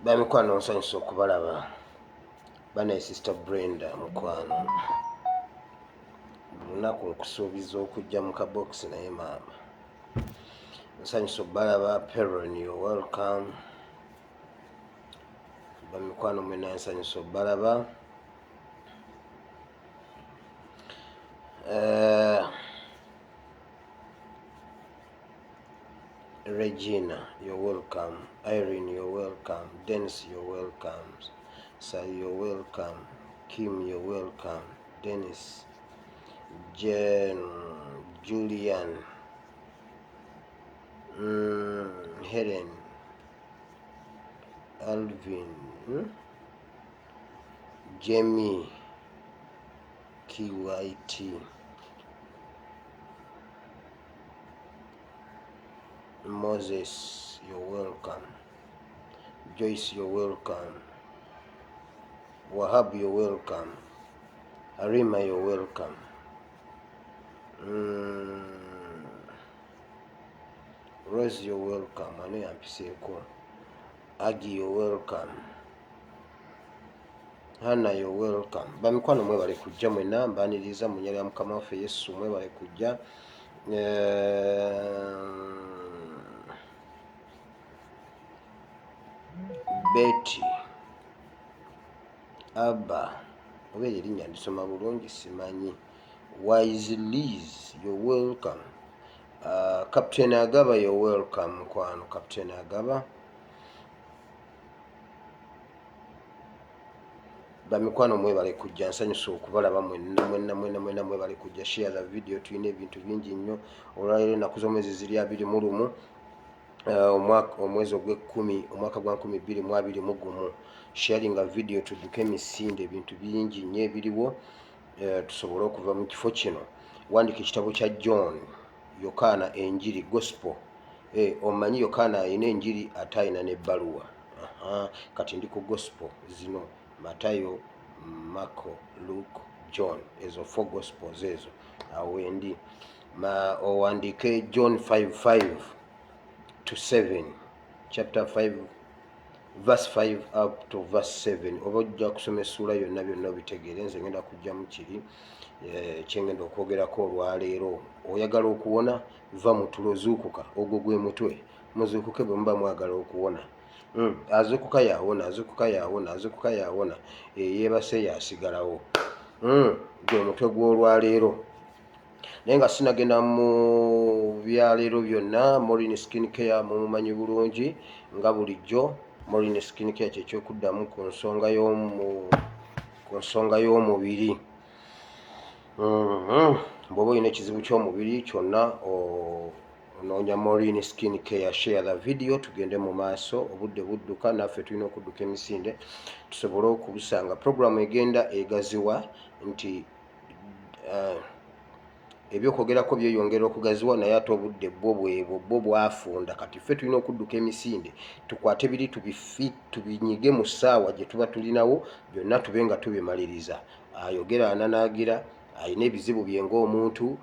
Bamikwano nsanyusa okubalaba banaye sister Brenda mukwano lunaku nkusuubiza okujja mu kabokisi naye maama nsanyusa okubalaba Peron you welcome bamikwano mwena nsanyusa okubalaba Regina, you're welcome. Irene, you're welcome. Dennis, you're welcome. Sally, you're welcome. Kim, you're welcome. Dennis, Jen, Julian, Helen, Alvin, Jamie, KYT. Moses, you're welcome. Joyce, you're welcome. Wahab, you're welcome. Arima, you're welcome. Rose, you're welcome. Ano yampiseeko. Agi, you're welcome. Hannah, you're welcome. Bamikwano mwebale kujja mwenna, mbaniriza mu nnyala ya Mukama waffe Yesu, mwebale kujja. Betty Abba, oba eryo erinnya ndisoma bulungi simanyi. Wise Liz, you're welcome. Captain Agaba, you're welcome mukwano. Captain Agaba. Bamikwano mwebale kujja, nsanyusa okubalaba mwenna mwenna mwenna mwenna, mwebale kujja. Share the video, tulina ebintu bingi nnyo olwaleero. Ennaku z'omwezi ziri 21, omwaka omwezi ogw'ekkumi, omwaka gwa 2021. Sharinga video, tudduke emisinde, ebintu bingi nnyo ebiriwo, tusobole okuva mu kifo kino. Wandika ekitabo kya John, Yokaana, enjiri, gospel. Omanyi Yokaana alina enjiri ate alina n'ebbaluwa. Kati ndi ku gospel zino: Matayo, Marko, Luke, John, ezo four gospels ezo. Awo wendi. Ma owandiike John 5:5 to 7, chapter 5 verse 5 up to verse 7, oba ojja kusoma essuula yonna byonna obitegeere. Nze ngenda kujjamu kiri kyengenda okwogerako olwaleero. Oyagala okuwona, va mu tulo, zuukuka. Ogwo gwe mutwe. Muzuukuke bwe muba mwagala okuwona. Azuukuka yawona, azuukuka yawona, azuukuka yawona, eyeebase yasigalawo. Gwe mutwe gw'olwaleero. Naye nga sinagenda mu byaleero byonna, Morin Skin Care mumumanyi bulungi nga bulijjo. Morin Skin Care kyekyokuddamu ku nsonga y'omubiri. Bw'oba olina ekizibu ky'omubiri kyonna, onoonya Morin Skin Care. Share the video, tugende mu maaso. Obudde budduka, naffe tulina okudduka emisinde tusobole okubusanga. Programu egenda egaziwa nti ebyokwogerako byeyongera okugaziwa, naye ate obudde bwo bwebwo bwo bwafunda. Kati ffe tulina okudduka emisinde, tukwate biri tubifi tubinyige mu ssaawa gye tuba tulinawo, byonna tube nga tubimaliriza. Ayogera ananaagira alina ebizibu bye ng'omuntu,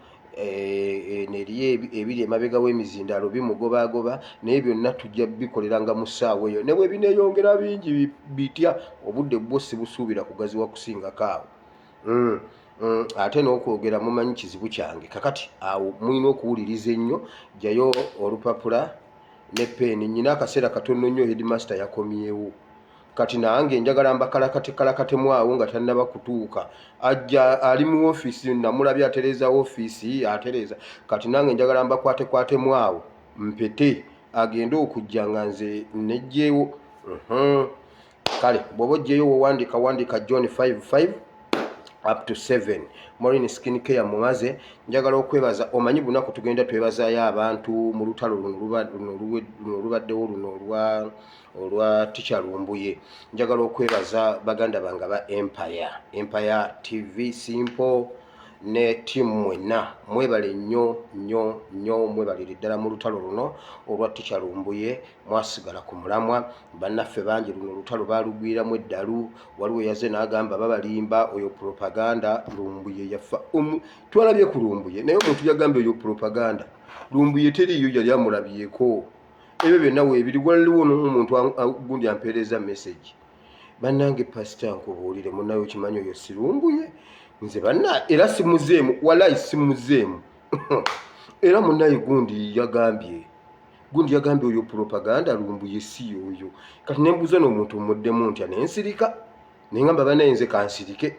neriyo ebiri emabega w'emizindaalo bimugobaagoba, naye byonna tujja bikoleranga mu ssaawa eyo. Ne bwe bineeyongera bingi bitya, obudde bwo sibusuubira kugaziwa kusingako awo. Ate n'okwogera mumanyi kizibu kyange. Kakati awo mulina okuwuliriza ennyo. Jjayo olupapula ne peeni. Nyina akaseera katono nnyo, headmaster yakomyewo kati, nange njagala mbakalakate kalakatemu awo nga tannaba kutuuka. Ajja ali mu ofiisi, namulabye atereeza ofiisi, atereeza. Kati nange njagala mbakwatekwatemu awo mpete, agende okujja nga nze nejjeewo. Kale bw'oba ojjeeyo wewandiika, wandiika John 55 up to 7. Morin Skin Care mumaze. Njagala okwebaza, omanyi bunaku tugenda twebazayo abantu mu lutalo luno luno olubaddewo luno olwa Teacher Lumbuye. Njagala okwebaza baganda bange ba Empire TV, Simple ne tiimu mwenna, mwebale nnyo nnyo nnyo, mwebalire ddala mu lutalo luno olwa Teacher Lumbuye. Mwasigala ku mulamwa. Bannaffe bangi luno olutalo balugwiramu eddalu. Waliwo yaze n'agamba babalimba, oyo propaganda, Lumbuye yafa. Twalabye ku Lumbuye, naye omuntu yagambye oyo propaganda, Lumbuye teriiyo yali amulabyeko. Ebyo byonna weebiri. Waliwo n'omuntu gundi ampeereza message, "Bannange pasita, nkubuulire munnaye, okimanyi oyo sirumbuye nze banna era simuzeemu, walayi simuzeemu." Era munnaye gundi yagambye, gundi yagambye oyo propaganda, Lumbuye si oyo. Kati nembuuza n'omuntu muddemu ntya? Nensirika, nengamba, "Bannaye, nze kansirike."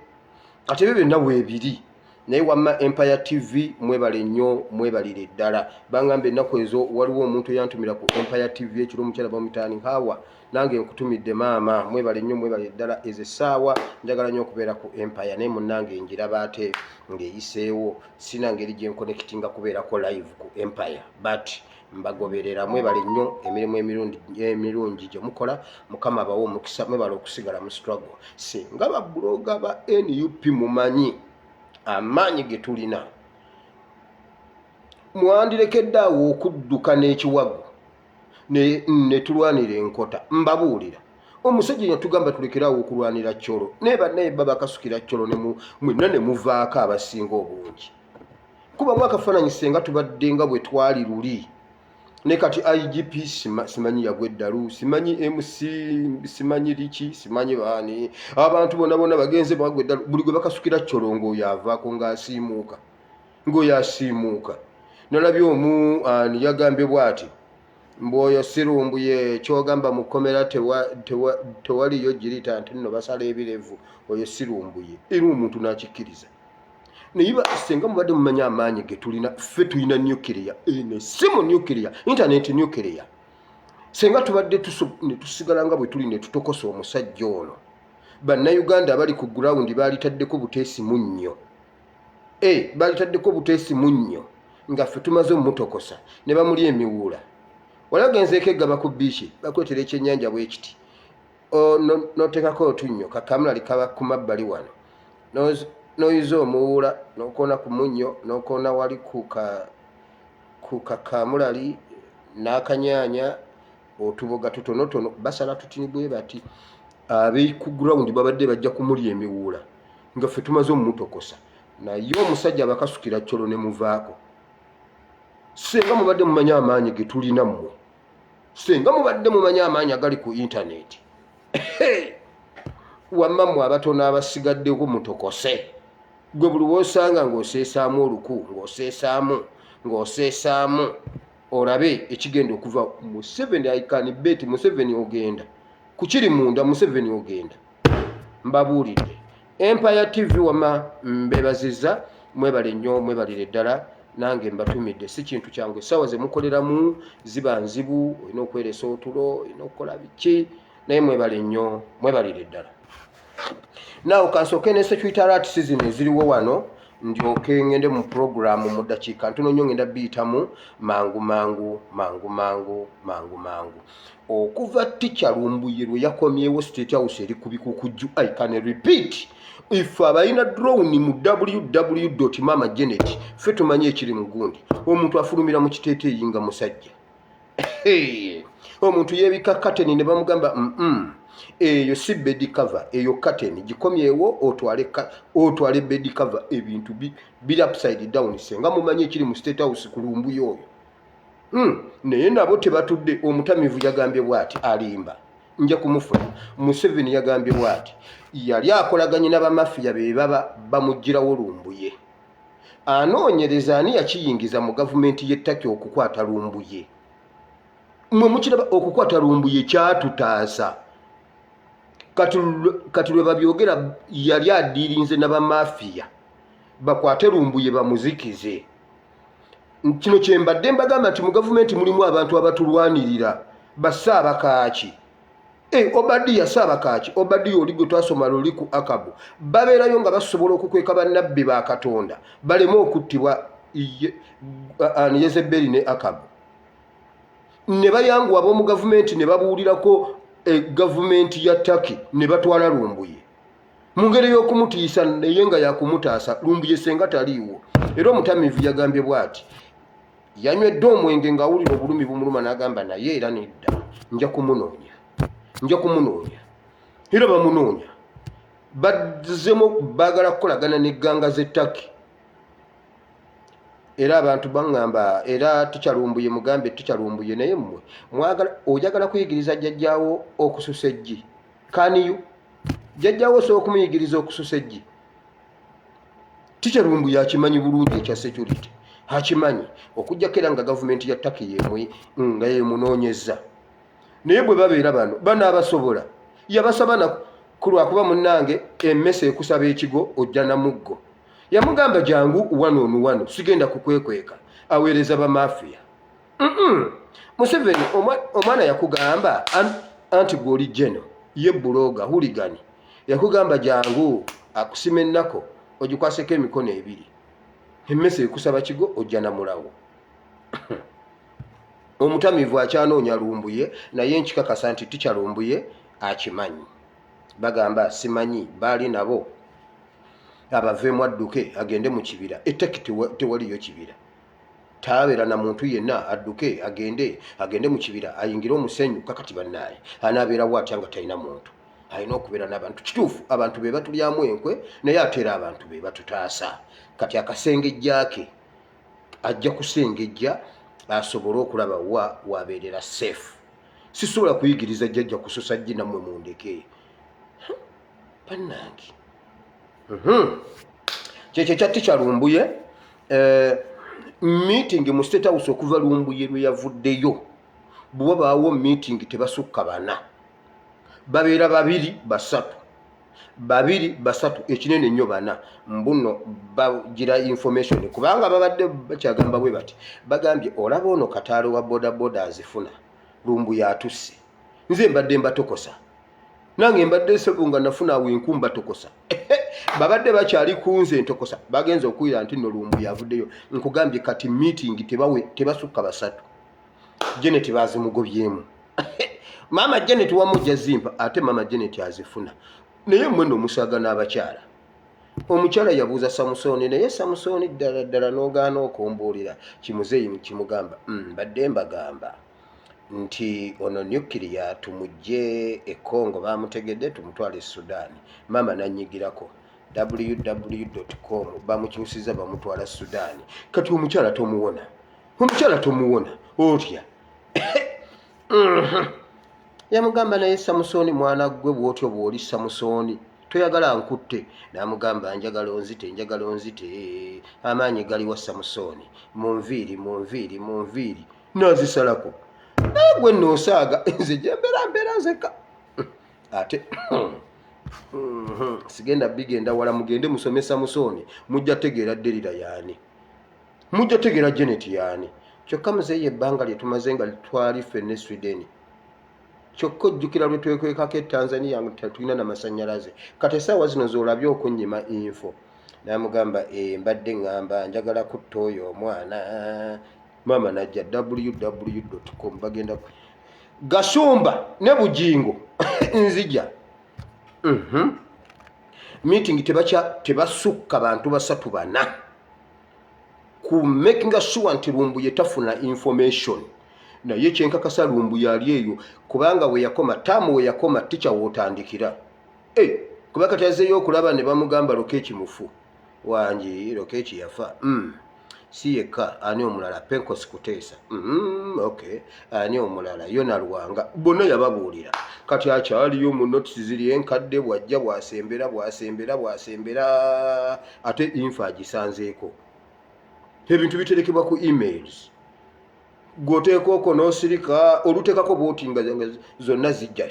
Kati ebyo byonna weebiri. Naye wamma Empire TV, mwebale nnyo, mwebalire ddala. Bangamba ennaku ezo waliwo omuntu eyantumira ku Empire TV ekiro, omukyala bamutaani Hawa. Nange nkutumidde maama, mwebale nnyo, mwebale ddala. Ezo essaawa njagala nnyo okubeera ku Empire, naye munnange njiraba ate ng'eyiseewo, sina ngeri gye nkonekitinga kubeerako live ku Empire, but mbagoberera. Mwebale nnyo emirimu emirungi gye mukola. Mukama abawe omukisa. Mwebale okusigala mu struggle. Singa ba blogger ba NUP mumanyi amaanyi ge tulina, mwandirekedde awo okudduka n'ekiwago ne tulwanira enkota. Mbabuulira, omusajja yatugamba tulekerawo okulwanira kyolo, naye bannaye ba bakasukira kyolo mwenna ne muvaako abasinga obungi. Kubamu akafaananyi senga tubadde nga bwe twali luli ne kati IGP simanyi yagwa eddalu, simanyi MC, simanyi liki, simanyi baani, abantu bonna bonna bagenze bagwa eddalu. Buli gwe bakasukira kyolo ng'oyo avaako, ng'asiimuuka, ng'oyo asiimuuka. Nalabye omu ani yagambye bw'ati mbu oyo sirumbuye, kyogamba mu kkomera tewaliyo girita nti nno basala ebirevu, oyo sirumbuye. Era omuntu n'akikkiriza. Naye senga mubadde mumanyi amaanyi ge tulina, ffe tulina nuclear, eno simu nuclear, internet nuclear. Senga tubadde ne tusigala nga bwe tuli ne tutokosa omusajja ono, Bannayuganda abali ku ground baalitaddeko buteesi munnyo, e balitaddeko buteesi munnyo nga ffe tumaze omutokosa ne bamuli emiwuula. Wali ogenzeeko eggaba ku biiki, bakwetera ekyennyanja bwe kiti, n'oteekako otunnyo, kakamulali kaba ku mabbali wano, n'oyiza omuwuula n'okoona ku munnyo, n'okoona wali ku kakamulali n'akanyaanya, otuboga tutonotono, basala tutini bwe bati. Ab'e ku ground babadde bajja kumulya emiwuula nga ffe tumaze omumutokosa. Naye omusajja abakasukira kyolo ne muvaako. Senga mubadde mumanyi amaanyi ge tulina mmwe, senga mubadde mumanyi amaanyi agali ku intaneti, wamma mmwe abatono abasigaddeko mutokose. Gwe buli wosanga ng'oseesaamu oluku, ng'oseesaamu, ng'oseesaamu, olabe ekigenda okuva. Museveni, I can bet Museveni ogenda kukiri munda, Museveni ogenda. Mbabuulidde. Empire TV wama mbebaziza, mwebale nnyo, mwebalire ddala. Nange mbatumidde. Si kintu kyangu, essaawa ze mukoleramu ziba nzibu, olina okweresa otulo, olina okukola biki, naye mwebale nnyo, mwebalire ddala. Naawe kansooke ne security alert season eziriwo wano, ndyoke ngende mu programu mu ddakiika ntono nnyo. Ngenda biyitamu mangu mangu mangu mangu mangu mangu. Okuva Ticca Lumbuye lwe yakomyewo, State House eri ku bikukujju. I can repeat, ife abalina drone mu www mama Janet, ffe tumanyi ekiri mu gundi. Omuntu afulumira mu kiteeteeyi nga musajja, omuntu yeebika kateni ne bamugamba, Eyo si bed cover, eyo kateni gikomyewo, otwale bed cover." Ebintu biri upside down. Senga mumanyi ekiri mu State House ku Lumbuye oyo. Naye nabo tebatudde. Omutamivu yagambye bw'ati, alimba, nja kumufuna. Museveni yagambye bw'ati, yali akolaganye n'abamafiya be baba bamugirawo Lumbuye. Anoonyereza ani yakiyingiza mu gavumenti y'ettaki okukwata Lumbuye. Mwe mukiraba, okukwata Lumbuye kyatutaasa. Kati lwe babyogera, yali adiirinze n'abamafiya bakwate Lumbuye bamuzikize. Kino kyembadde mbagamba nti mu gavumenti mulimu abantu abatulwanirira, basaabakaaki. E, Obadiya, saabakaaki Obadiya oli gwe twasoma luli ku Akabu, babeerayo nga basobola okukweka bannabbi ba Katonda baleme okuttibwa Yezeberi ne Akabu, ne bayanguwa ab'omu gavumenti ne babuulirako e, gavumenti ya Taki ne batwala Lumbuye mu ngeri y'okumutiisa, naye nga yakumutaasa. Lumbuye senga taliiwo. Era omutamiivu yagambye bw'ati, yanywedde omwenge ng'awulira obulumi bumuluma, n'agamba, "Naye era nedda, nja kumunoonya, nja kumunoonya." Era bamunoonya, bazzemu baagala kukolagana n'egganga z'ettaki. Era abantu baŋŋamba era Ticca Lumbuye, mugambe Ticca Lumbuye. Naye mmwe mwagala, oyagala kuyigiriza jjajjaawo okususa eggi? Kaniyu jjajjaawo osobola okumuyigiriza okususa eggi? Ticca Lumbuye akimanyi bulungi ekya security, akimanyi okujjako era nga gavumenti ya Turkey yemwe nga yemunoonyeza. Naye bwe babeera bano banaabasobola, yabasaba na kulwakuba munnange emmese ekusaba ekigo ojja na muggo. Yamugamba jangu wano onu wano, sigenda kukwekweka, aweereza bamafiya. Museveni omwana yakugamba anti gwe oli geno ye buloga huligani, yakugamba jangu akusima ennako ogikwaseko emikono ebiri, emmese ekusaba kigo ojja na mulawo. Omutamiivu akyanoonya Lumbuye, naye nkikakasa nti Ticca Lumbuye akimanyi. Bagamba simanyi baali nabo abaveemu adduke agende mu kibira. Etaki tewaliyo kibira, taabeera na muntu yenna, adduke agende mu kibira ayingire omusenyu. Kakati bannaaye anaabeerawo atya nga talina muntu? Alina okubeera n'abantu. Kituufu abantu be batulyamu enkwe, naye ate era abantu be batutaasa. Kati akasengejja ke ajja kusengejja asobole okulaba wa wabeerera safe. Sisobola kuyigiriza jjajja kususa ggi, nammwe mundeke bannange. Kyekyo ekya Ticca Lumbuye. Meeting mu State House okuva Lumbuye lwe yavuddeyo, bwe wabaawo meeting tebasukka bana, babeera babiri basatu, babiri basatu, ekinene ennyo bana. Mbuno bagira information kubanga babadde bakyagamba bwe bati, bagambye olaba ono kataalo wa bodaboda azifuna, Lumbuye atusse. Nze mbadde mbatokosa, nange mbadde sebo nga nafuna awo enku mbatokosa, babadde bakyali kunze ntokosa, bagenza okuwulira nti nno Lumbuye avuddeyo. Nkugambye kati meeting tebawe tebasukka basatu. Janet bazimugobyemu, maama Janet wamujja zimpa, ate maama Janet azifuna. Naye mmwe nno musaaga n'abakyala. Omukyala yabuuza Samusoni, naye Samusoni ddala ddala n'ogaana okumbuulira. Kimuzeeyi kimugamba, mbadde mbagamba nti ono nuclear tumugye e Congo, bamutegedde, tumutwale e Sudan. Maama nanyigirako www.com, bamukyusiza bamutwala Sudan. Kati omukyala tomuwona, omukyala tomuwona otya? Yamugamba, naye Samusoni mwana gwe, bwotyo bw'oli Samusoni, toyagala nkutte? N'amugamba, njagala onzite, njagala onzite. Amaanyi galiwa Samusoni? Mu nviiri, mu nviiri, mu nviiri nazisalako. Naye gwe noosaaga, nze gyembeera mbeera nzekka, ate sigenda bigenda wala. Mugende musome Samusoni, mujja tegeera Derira yaani, mujja tegeera Janet yaani. Kyokka muzeeyi, ebbanga lye tumaze nga twali ffenna e Sweden, kyokka ojjukira lwe twekwekako e Tanzania nga tetulina namasannyalaze. Kati essaawa zino z'olabye okunnyima info. N'amugamba, e, mbadde ŋŋamba njagala kutta oyo omwana. Maama najja www com, bagenda Gasumba ne Bujingo nzija. Meeting tebasukka bantu basatu bana ku making sure nti Lumbuye tafuna information. Naye kyenkakasa Lumbuye ali eyo, kubanga we yakoma taamu, we yakoma tica wootandikira. Hey, kuba kati azzeeyo okulaba ne bamugamba Lokeki mufu wangi, Lokeki yafa. Si yekka, ani omulala? Penkos Kuteesa. Okay, ani omulala? Yona Lwanga. Bonna yababuulira. Kati akyaliyo mu notisi ziri enkadde, bwajja bwasembera bwasembera bwasembera, ate info agisanzeeko. Ebintu biterekebwa ku emails, gwoteeka okwo n'osirika, oluteekako bwoti nga zonna zijja.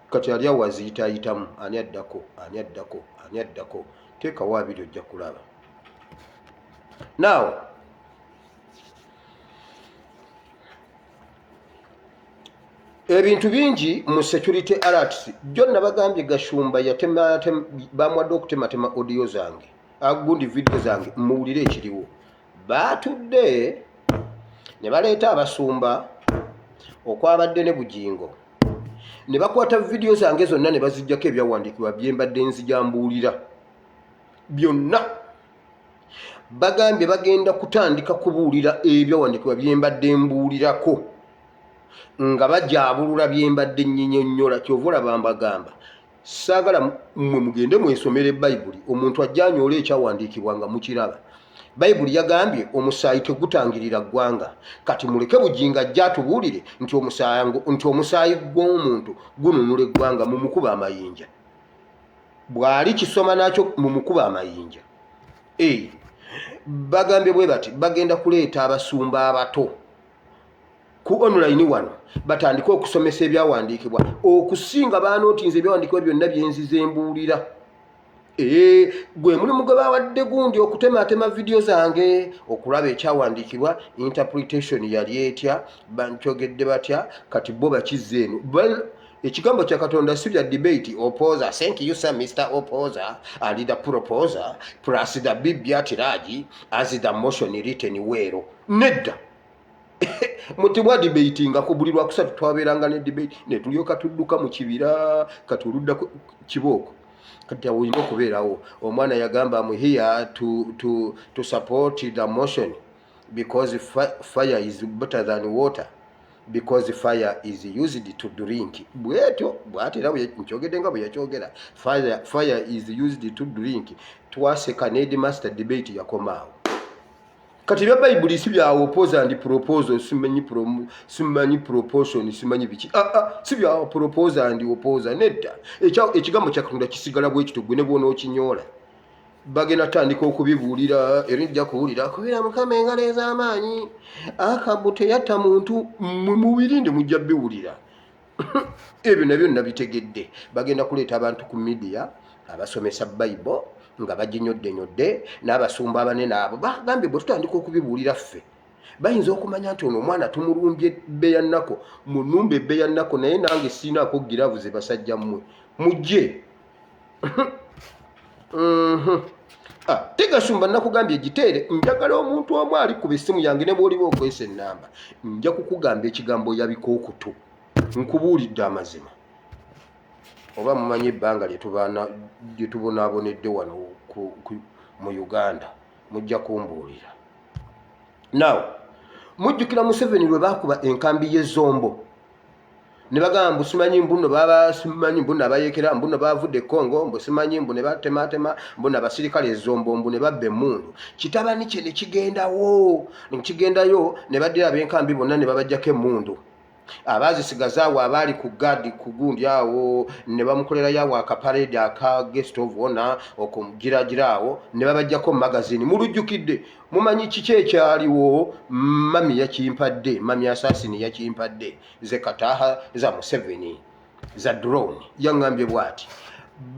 Kati ali awo aziyitaayitamu, ani addako, ani addako, ani addako? Teekawo abiri, ojja kulaba. Now ebintu bingi mu security alerts jo nabagambye Gashumba yatema, bamuwadde okutematema audio zange, agundi video zange, muwulire ekiriwo. Baatudde ne baleeta abasumba okwabadde ne Bugingo ne bakwata vidiyo zange zonna ne bazijjako ebyawandiikibwa bye mbadde nzija mbuulira byonna. Bagambye bagenda kutandika kubuulira ebyawandiikibwa bye mbadde mbuulirako nga bajaabulula bye mbadde nnyinyonnyola. Kyova olaba mbagamba saagala mmwe mugende mwesomere Bayibuli, omuntu ajja anyoola ekyawandiikibwa nga mukiraba. Bayibuli yagambye omusaayi tegutangirira ggwanga. Kati muleke Bugingo ajje atubuulire nti nti omusaayi gw'omuntu gununula eggwanga, mumukuba amayinja. Bw'ali kisoma nakyo mumukuba amayinja. E, bagambye bwe bati bagenda kuleeta abasumba abato ku online wano batandike okusomesa ebyawandiikibwa okusinga baanootinze ebyawandiikibwa byonna byenzize mbuulira. Ee, gwe mulimu gwe bawadde gundi okutematema vidiyo zange okulaba ekyawandiikibwa interpretation yali etya, bankyogedde batya, kati bo bakizza eno. Ekigambo kya Katonda si bya debate opposer. Thank you sir, Mr Opposer and the proposer plus the BB at large as the motion written well. Nedda, mutimwa debatinga ku buli lwakusatu twabeeranga ne debate ne tulyoka tudduka mu kibira. Kati oludda kibooko, kati awo olina okubeerawo. Omwana yagamba, "Am here to support the motion because fire is better than water because fire is used to drink." Bwetyo bwati era nkyogedde nga bwe yakyogera, "Fire is used to drink." Twaseka ne headmaster, debate yakomaawo. Kati ebya Bayibuli si bya oppose and proposal, simanyi simanyi proportion, simanyi biki. Ah, ah, si bya propose and oppose, nedda. Ekigambo kya Katonda kisigala bwe kityo, gwe ne bw'onookinyoola. Bagenda tandika okubibuulira era nja kuwulira kubira Mukama engalo ez'amaanyi. Akabu teyatta muntu, mmwe mubirinde, mujja biwulira ebyo nabyo nabitegedde. Bagenda kuleeta abantu ku media abasomesa Bayibuli nga baginyoddenyodde n'abasumba abanene. Abo bagambye bwe tutandika okubibuulira ffe bayinza okumanya nti ono omwana tumulumbye bbeya nnako, munumba ebbeya nnako, naye nange siinaako giravuze. Basajja mmwe mujje. Ah, tegasumba nakugambye giteere. Njagala omuntu omu ali kuba essimu yange ne bwoliba okwesa ennamba, nja kukugamba ekigambo yabika okutu. Nkubuulidde amazima. Oba mumanyi ebbanga lye tubonaabonedde wano mu Uganda, mujja kumbuulira. Now mujjukira Museveni lwe baakuba enkambi y'ezombo ne bagamba mbu simanyi mbuno baba simanyi mbuno abayekera mbuno bavudde e Congo, mbu simanyi mbu ne batematema mbuno abasirikale ezombo, mbu ne babba emmundu. Kitabani kye ne kigendawo, ne kigendayo ne baddira ab'enkambi bonna ne babajjako emmundu, abaazisigaza awo abaali ku gaadi ku gundi awo ne bamukolerayo awo akapareedi aka guest of honor okugiragira awo ne babajjako magazini. Mulujjukidde? Mumanyi kiki ekyaliwo? Mami yakimpadde, mami asasini yakimpadde ze kataha za Museveni za drone. Yaŋŋambye bw'ati,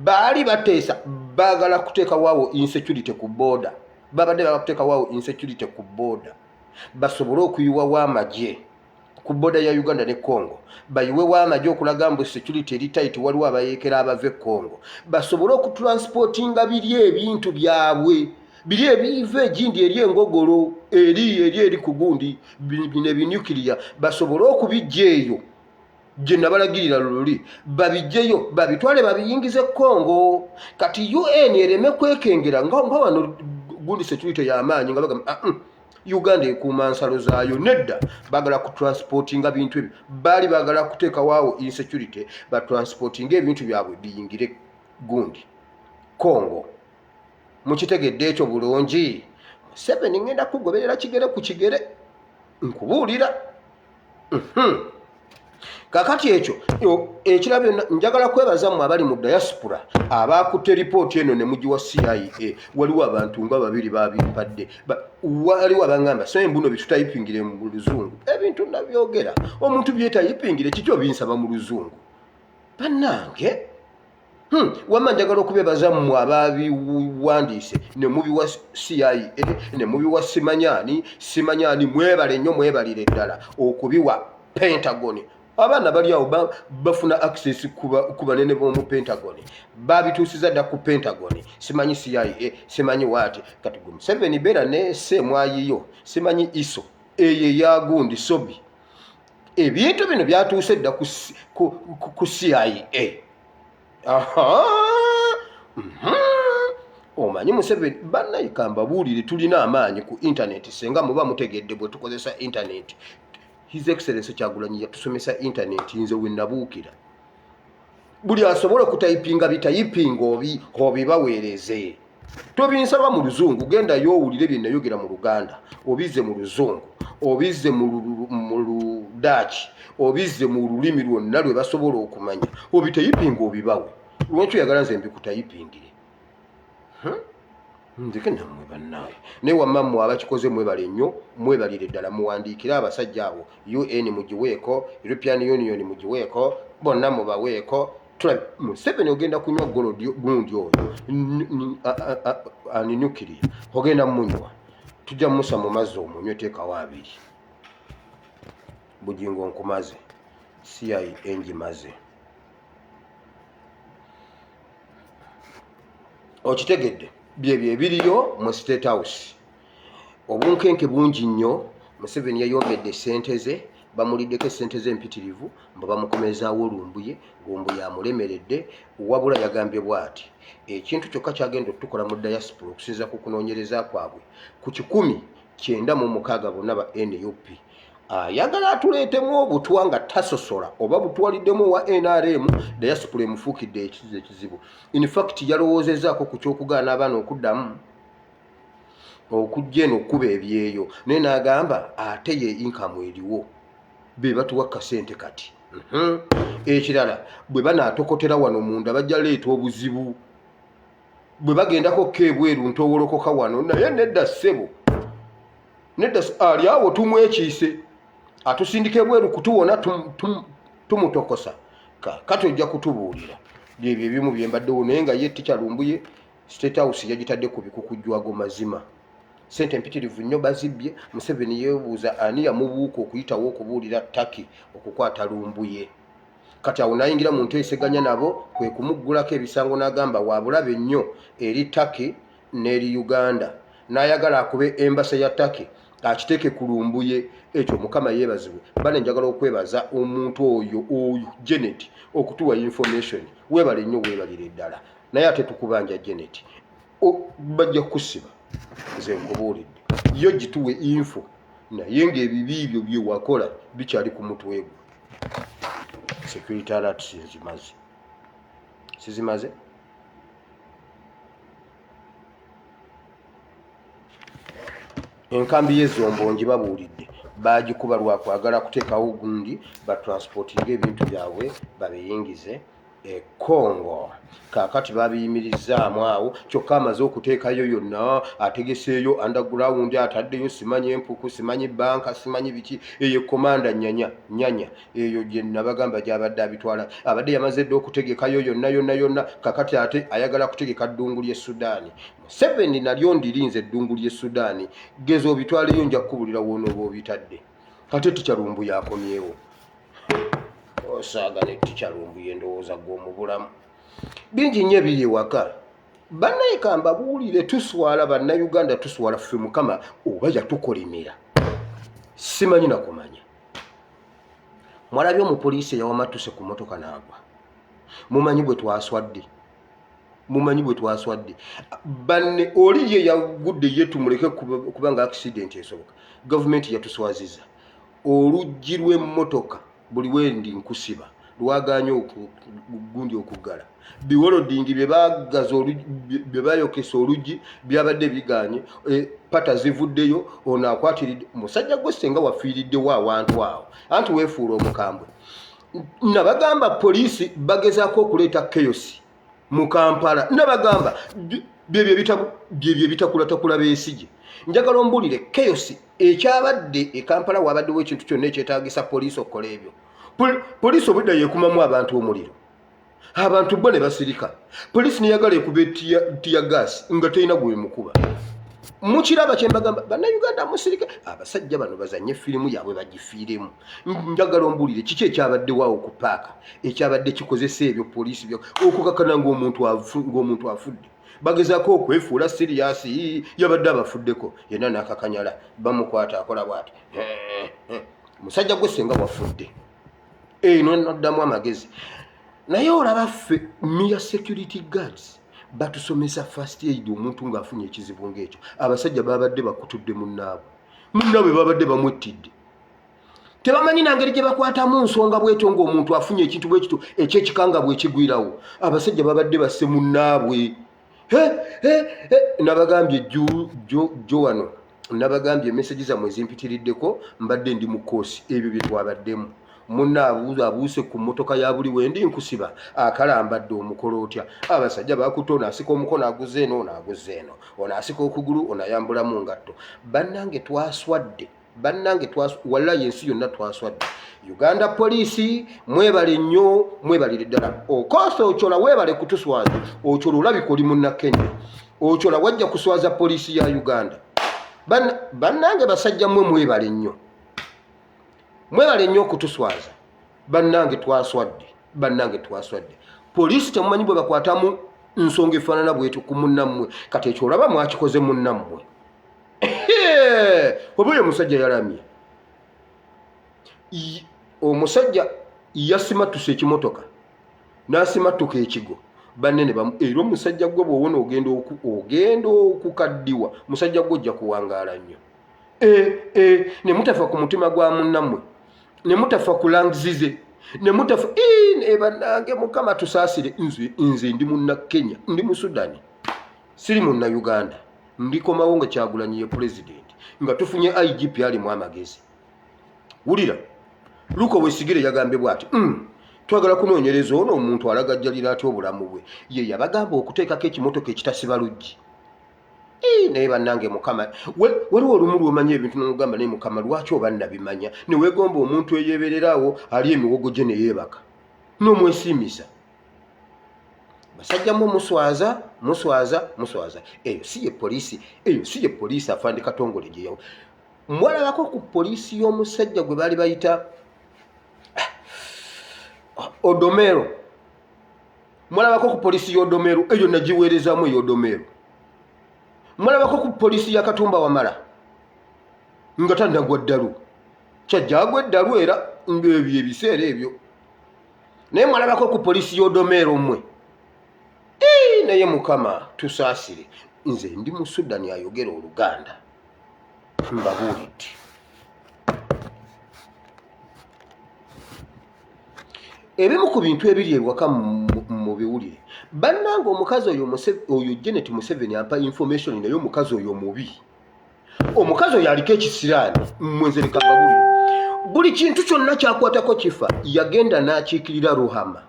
baali bateesa baagala kuteekawo insecurity ku border, babadde baagala kuteekawo insecurity ku border basobole okuyiwawo amagye ku border ya Uganda ne Congo, bayiwewo amagye okulaga mbu security eri tight, waliwo abayeekera abava e Congo, basobole okutransportinga biri ebintu byabwe biri ebiva egindi eri engogolo eri ku gundi bino ebinuclear, basobole okubijja eyo gye nabalagirira luli, babijjeyo babitwale babiyingize Congo. Kati UN ereme kwekengera nga wano gundi security y'amaanyi nga bagamba, "Ah, Uganda ekuuma nsalo zaayo." Nedda, baagala kutransportinga bintu ebyo, baali baagala kuteekawaawo insecurity batransportinga ebintu byabwe biyingire gundi Congo. Mukitegedde ekyo bulungi? Museveni ngenda kugoberera kigere ku kigere, nkubuulira. Kakati ekyo ekirala byonna, njagala kwebaza mmwe abali mu diaspora abakutte ripooti eno ne mugiwa CIA. Waliwo abantu nga babiri babimpadde. Waliwo abangamba so embuno bitutayipingire mu luzungu. Ebintu nabyogera, omuntu byetayipingire kiki obinsaba mu luzungu? Bannange, Wamma njagala okubebaza mmwe ababiwandiise ne mubiwa CIA ne mubiwa simanyaani simanyaani. Mwebale nnyo, mwebalire ddala okubiwa Pentagon. Abaana bali awo bafuna access ku banene b'omu Pentagon, babituusiza dda ku Pentagon, simanyi CIA, simanyi waati. Kati gwe Museveni beera ne seemwayiyo, simanyi iso eyo eyagundi sobi. Ebintu bino byatuuse dda ku CIA. Aha! Omanyi Museveni bannayika, mbabuulire, tulina amaanyi ku intaneti senga muba mutegedde bwe tukozesa intaneti. His Excellence Kyagulanyi yatusomesa intaneti, nze we nabuukira. Buli asobola okutayipinga bitayipinga obibaweereze. Tobinsaba mu Luzungu, gendayo owulire bye nayogera mu Luganda, obizze mu Luzungu, obizze mu Ludaaki, obizze mu lulimi lwonna lwe basobola okumanya, obitayipinga obibawe. Lwaki oyagala nze mbikutayipingire? Nzeke nammwe bannaaye. Naye wamma mmwe abakikoze mwebale nnyo, mwebalire ddala. Muwandiikire abasajja abo, UN mugiweeko, European Union mugiweeko, bonna mubaweeko. Tulabe Museveni ogenda kunywa golodi gundi oyo ani nukiriya ogenda munywa, tujja musa mu mazzi omunywe, teekawo abiri. Bugingo nkumaze, CIA ngimaze. Okitegedde? Byebyo ebiriyo mu State House. Obunkenke bungi nnyo. Museveni yayombedde sente ze, bamuliddeko esente ze empitirivu, mbu bamukomezaawo Lumbuye. Lumbuye amulemeredde. Wabula yagambye bw'ati, ekintu kyokka kyagenda otukola mu diaspora okusinziira ku kunoonyereza kwabwe, ku 960 bonna ba NUP, ayagala atuleetemu obutwa nga tasosola oba butwaliddemu owa NRM. Diaspora emufuukidde ekizibu. In fact yalowoozezaako ku kyokugaana abaana okuddamu okujja eno okukuba ebyeyo, naye n'agamba ate ye income eriwo be batuwa kasente kati. Ekirala, bwe banaatokotera wano munda bajja leeta obuzibu, bwe bagendako ko ebweru ntowolokoka wano. Naye nedda ssebo, nedda, ali awo tumwekiise, atusindika ebweru kutuwona tumutokosa. Kati ojja kutubuulira byebyo ebimu byembaddewo. Naye nga ye Teacher Lumbuye State House yagitadde ku bikukujjwago. Mazima sente empitirivu nnyo bazibbye. Museveni yeebuuza ani yamubuuka okuyitawo okubuulira Turkey okukwata Lumbuye. Kati awo nayingira mu nteeseganya nabo, kwe kumuggulako ebisango n'agamba wa bulabe nnyo eri Turkey n'eri Uganda, n'ayagala akube embassy ya Turkey akiteeke ku Lumbuye. Ekyo Mukama yeebazibwe. Bane, njagala okwebaza omuntu oyo, oyo Janet, okutuwa information. Weebale nnyo, weebalire ddala. Naye ate tukubanja Janet, bajja kukusiba, nze nkubuulidde. Yo gituwe info, naye ng'ebibi byo bye wakola bikyali ku mutwe gwo. Security alerts nzimaze, sizimaze. Enkambi y'ezombo ngibabuulidde, baagikuba lwa kwagala kuteekawo gundi batransportinga ebintu byabwe babiyingize e Congo. Kaakati babiyimirizaamu awo kyokka amaze okuteekayo yonna, ategeseeyo underground, ataddeyo simanyi empuku, simanyi banka, simanyi biki. Eyo komanda nyanya nyanya eyo gye nabagamba gyabadde abitwala, abadde yamaze dda okutegekayo yonna yonna yonna. Kakati ate ayagala kutegeka ddungu ly'e Sudaani. Museveni nalyo ndirinze eddungu ly'e Sudaani, geza obitwaleyo, nja kukubulira woonooba obitadde. Kati Teacher Lumbuye akomyewo, osaaga ne Teacher Lumbuye, ndowooza gwe omubulamu. Bingi nnyo ebiri ewaka. Bannaye, kambabuulire, tuswala Bannayuganda, tuswala ffe. Mukama oba yatukolimira, simanyi nakumanya. Mwalabye omupoliisi eyawamatuse ku motoka n'agwa? Mumanyi bwe twaswadde? Mumanyi bwe twaswadde? Banne, oli ye yagudde, ye tumuleke kubanga accident esoboka. Gavumenti yatuswaziza. Oluggi lw'emmotoka buli wendi nkusiba lwaganye gundi okuggala, biwolodingi bye bagaza, bye bayokesa oluggi byabadde biganye, pata zivuddeyo. Ono akwatiridde musajja gwe senga wafiiriddewo awantu awo, anti weefuula omukambwe. Nabagamba poliisi bagezaako okuleeta chaos mu Kampala. Nabagamba byebyo ebitakulatakula Besigye. Njagala ombulire chaos ekyabadde e Kampala. Wabaddewo ekintu kyonna ekyetaagisa poliisi okukola ebyo? Poliisi obudda yekumamu abantu omuliro, abantu bo ne basirika. Poliisi neyagala ekuba tear gas nga terina gwemukuba. Mukiraba kyembagamba, Bannayuganda, musirike, abasajja bano bazanye firimu yaabwe bagifiiremu. Njagala ombulire kiki ekyabaddewo ku paaka ekyabadde kikozesa ebyo poliisi okukakana ng'omuntu afudde. Bagezaako okwefuula serious, yabadde abafuddeko yenna n'akakanyala, bamukwata akola bwati. Musajja gwe senga wafudde eno noddamu amagezi. Naye olaba ffe mere security guards batusomesa first aid. Omuntu ng'afunye ekizibu ng'ekyo, abasajja babadde bakutudde munnaabwe, munnaabwe babadde bamwettidde, tebamanyi nangeri gye bakwatamu nsonga bwetyo ng'omuntu afunye ekintu bwe kityo ekyekikanga bwekigwirawo. Abasajja babadde basse munnaabwe. Nabagambye jjo wano, nabagambye emesegi zammwe zimpitiriddeko, mbadde ndi mu koosi. Ebyo bye twabaddemu, munna abuuse ku mmotoka ya buli wendi nkusiba akalambadde omukolo otya? Abasajja bakutte, ono asika omukono aguze eno, ono aguze eno, ono asika okugulu, ono ayambulamu ngatto. Bannange twaswadde, bannange, wallayi ensi yonna twaswadde. Uganda Poliisi, mwebale nnyo, mwebalire ddala. Okosa Ochola, weebale kutuswaza. Ochola, olabika oli munna Kenya. Ochola, wajja kuswaza poliisi ya Uganda. Bannange basajja mmwe, mwebale nnyo, mwebale nnyo okutuswaza. Bannange twaswadde, bannange twaswadde. Poliisi temumanyi bwe bakwatamu nsonga efaanana bwetyo ku munnammwe. Kati ekyo olaba mwakikoze munnammwe, oba oyo omusajja yalamye, omusajja yasimatuse ekimotoka n'asimatuka ekigo banene bamu. Era omusajja gwe bwowona ogenda ogenda okukaddiwa, musajja gwe ojja kuwangaala nnyo. E, ne mutafa ku mutima gwa munnammwe, ne mutafa ku lungs ze, ne mutafa. E bannange, Mukama tusaasire. Nze ndi munna Kenya, ndi mu Sudani, siri munna Uganda. Ndikomawo nga Kyagulanyi ye pulezidenti, nga tufunye IGP alimu amagezi. Wulira Luko Wesigire yagambye bwati, Twagala kunoonyereza ono omuntu alagajjalira atya obulamu bwe. Ye yabagamba okuteekako ekimotoka ekitasiba luggi. Naye bannange, Mukama, waliwo olumu lwomanya ebintu nogamba, naye Mukama, lwaki oba nabimanya? Neweegomba omuntu eyebereraawo ali emiwogo gye neyeebaka n'omwesiimisa. Basajja mwe muswaza, muswaza, muswaza. Eyo si ye poliisi, eyo si ye poliisi afande Katongole gye yawa. Mwalabako ku poliisi y'omusajja gwe baali bayita Odomero? Mwalabako ku poliisi y'Odomero? Eyo nagiweerezaamu ey'Odomero. Mwalabako ku poliisi ya Katumba Wamala nga tannagwa ddalu? Kyajja agwa eddalu era ebyo ebiseera ebyo. Naye mwalabako ku poliisi y'Odomero mmwe? Naye Mukama tusaasire. Nze ndi mu Sudani ayogera Oluganda, mbabuulidde. Ebimu ku bintu ebiri ewaka mu biwulire, bannange. Omukazi oyo, oyo Janet Museveni ampa information, naye omukazi oyo mubi, omukazi oyo aliko ekisiraani. Mmwe, nze leka mbabulire, buli kintu kyonna kyakwatako kifa. Yagenda n'akiikirira Ruhama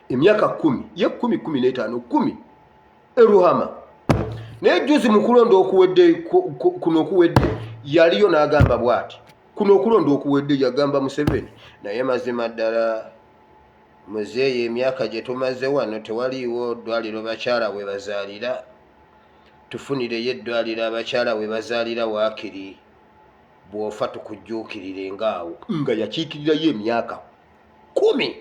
emyaka 10, ye 10, 15, 10 eruhama. Naye juzi mu kulonda okuwedde, kuno okuwedde, yaliyo n'agamba bw'ati, kuno okulonda okuwedde yagamba Museveni, "Naye mazima ddala muzeeyi, emyaka gye tumaze wano tewaliiwo ddwaliro bakyala we bazaalira. Tufunireyo eddwaliro abakyala we bazaalira, waakiri bw'ofa tukujjuukirire ngaawo." Nga yakiikirirayo emyaka 10.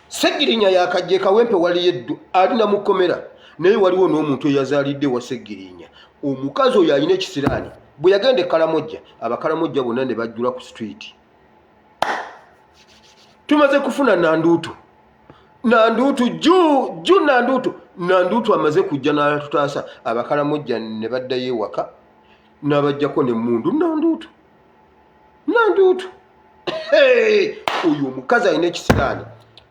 Segirinya yakajja Ekawempe, waliyo eddu alina mukomera, naye waliwo n'omuntu eyazaalidde wa Segirinya. Omukazi oyo alina ekisiraani. Bwe yagenda Ekalamojja, Abakalamojja bonna ne bajjula ku street. Tumaze kufuna Nanduutu, Nanduutu ju ju Nanduutu, Nanduutu amaze kujja n'atutaasa. Abakalamojja ne baddayo ewaka n'abajjako nemmundu. Nanduutu, Nanduutu oyo omukazi alina ekisiraani.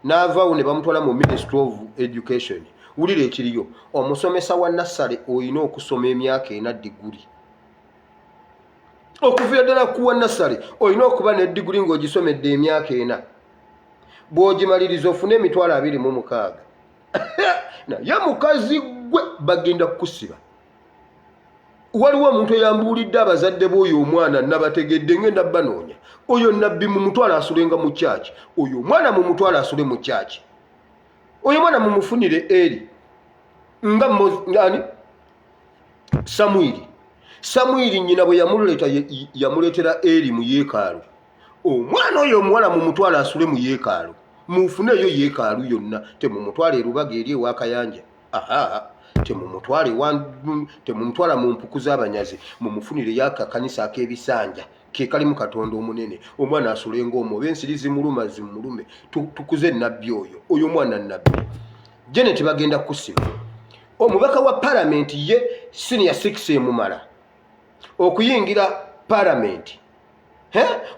N'avaawo ne bamutwala mu Ministry of Education. Wulira ekiriyo, omusomesa wa nassale olina okusoma emyaka 4 diguri. Okuviira ddala kuwa nassale olina okuba ne diguri ng'ogisomedde emyaka 4. Bw'ogimaliriza ofune 26,000. Naye mukazi gwe, bagenda kukusiba. Waliwo omuntu eyambuulidde abazadde b'oyo omwana, nabategedde, ngenda banoonya. Oyo nabbi mumutwala asulenga mu kyaki. Oyo omwana mumutwala asule mu kyaki. Oyo omwana mumufunire eri nga ani, Samwiri. Samwiri nyina bwe yamuleeta, yamuleetera Eri mu yeekaalu. Omwana oyo omuwala mumutwala asule mu yeekaalu. Mufuneeyo yeekaalu yonna, temumutwala erubaga eri ewakayanja. Aha, temumutwala, temumutwala mu mpuku z'abanyazi. Mumufunireyo akakanisa ak'ebisanja ke kalimu Katonda omunene, omwana asulenga omwo. Oba ensiri zimuluma, zimulume. Tukuze nabbi oyo. Oyo omwana nabbi Janet bagenda kusiba. Omubaka wa palamenti ye senior six emumala okuyingira palamenti.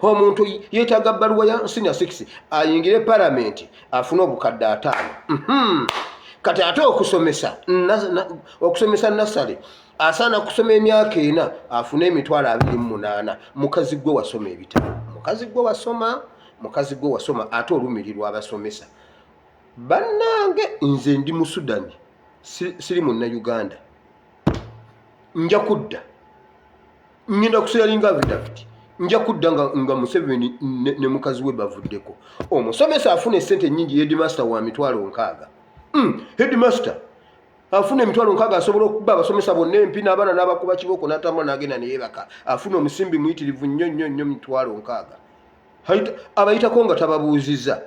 Omuntu yeetaaga bbaluwa ya senior six ayingire palamenti, afune obukadde 50. Kati ate okusomesa okusomesa nasale asaana kusoma emyaka ena afune 280,000. Mukazi gwe wasoma ebitabo, mukazi gwe wasoma, mukazi gwe wasoma, ate olumirirwa abasomesa. Bannange, nze ndi mu Sudani, siri Munnauganda. Nja kudda, ngenda kusharinga affidavit. Nja kudda nga Museveni ne mukazi we bavuddeko. Omusomesa afuna esente nyingi, headmaster wa 60,000. Headmaster afuna 60,000, asobola okuba abasomesa bonna empi n'abaana n'abakuba kibooko, n'atambula n'agenda neyebaka. Afuna omusimbi muyitirivu nnyo nnyo nnyo, 60,000. Abayitako nga tababuuziza.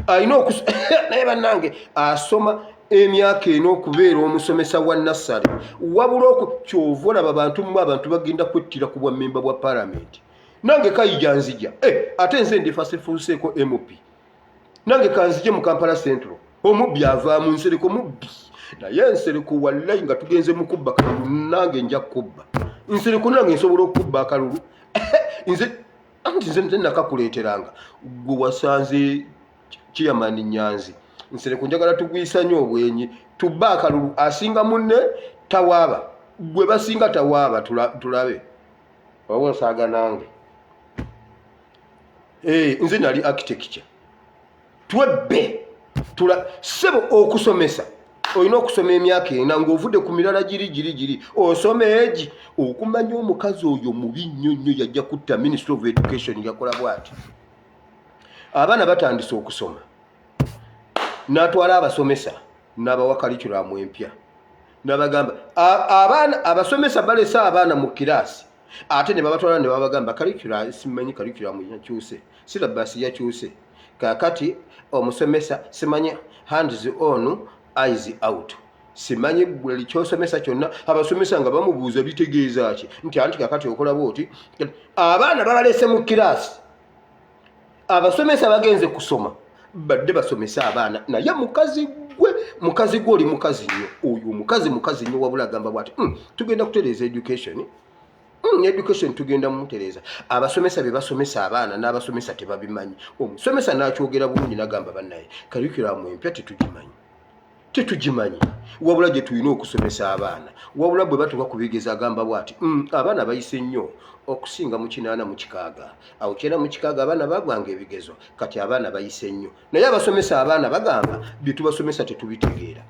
Alina okus naye bannange, asoma emyaka ena okubeera omusomesa wa nassale. Wabula oku kyova olaba bantu mmwe, abantu bagenda kwettira ku bwa memba bwa palamenti. Nange kayija nzija, eh, ate nze ndifasefuuseeko MP. Nange kanzije mu Kampala Central. Omubbi avaamu Nsereko mubbi, naye Nsereko wallayi nga tugenze mu kubba kalulu, nange nja kubba Nsereko. Nange nsobola okukubba akalulu nze, anti nze nakakuleeteranga gwe wasanze chairman Nyanzi. Nsereko, njagala tugwisa nnyo obwenyi, tubbe akalulu. Asinga munne tawaaba, gwe basinga tawaaba. Tulabe oba osaaga nange. Eh, nze nali architecture, twebbe tula ssebo. Okusomesa olina okusoma emyaka ena ng'ovudde ku mirala giri giri giri, osoma egi okumanya. Omukazi oyo mubi nnyo nnyo, yajja kutta Ministry of Education. Yakola bw'ati: abaana batandise okusoma, n'atwala abasomesa n'abawa curriculum empya, n'abagamba abaana, abasomesa balese abaana mu kiraasi, ate ne babatwala ne babagamba curriculum, simanyi curriculum yakyuse, syllabus yakyuse. Kakati omusomesa simanyi hands on, eyes out, simanyi buli kyosomesa kyonna. Abasomesa nga bamubuuza bitegeeza ki, nti anti kakati okola bwoti. Abaana babalese mu kiraasi, abasomesa bagenze kusoma, badde basomesa abaana. Naye mukazi gwe, mukazi gwe, oli mukazi nnyo. Oyo omukazi mukazi nnyo. Wabula agamba bwati, tugenda kutereeza education. Education tugenda mumutereeza. Abasomesa be basomesa abaana n'abasomesa tebabimanyi. Omusomesa n'akyogera bulungi, nagamba, bannaye, curriculum empya tetugimanyi, tetugimanyi, wabula gye tulina okusomesa abaana. Wabula bwe batuuka ku bigezo, agamba bwati, abaana bayise nnyo okusinga mu 86, awo 96 abaana bagwanga ebigezo. Kati abaana bayise nnyo, naye abasomesa abaana bagamba bye tubasomesa tetubitegeera.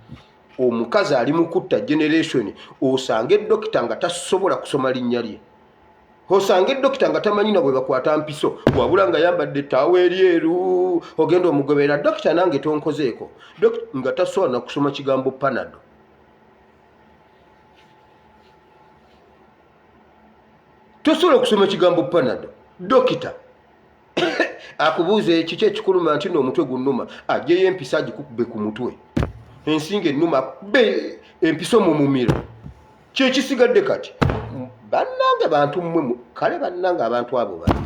Omukazi ali mu kutta generation. Osanga edokita nga tasobola kusoma linnya lye, osanga edokita nga tamanyi na bwe bakwata mpiso, wabula nga yambadde ettaawo eryeru. Ogenda omugoberera, dokita nange tonkozeeko, nga tasobola nakusoma kigambo Panado. Tosobola okusoma ekigambo Panado. Dokita akubuuza ekiki ekikuluma, nti no omutwe gunnuma, ajjeyo empiso agikukube ku mutwe. Ensinga ennuma, akube empiso mu mumiro. Kyekisigadde kati, bannange, bantu mmwe. Kale bannange, abantu abo babi,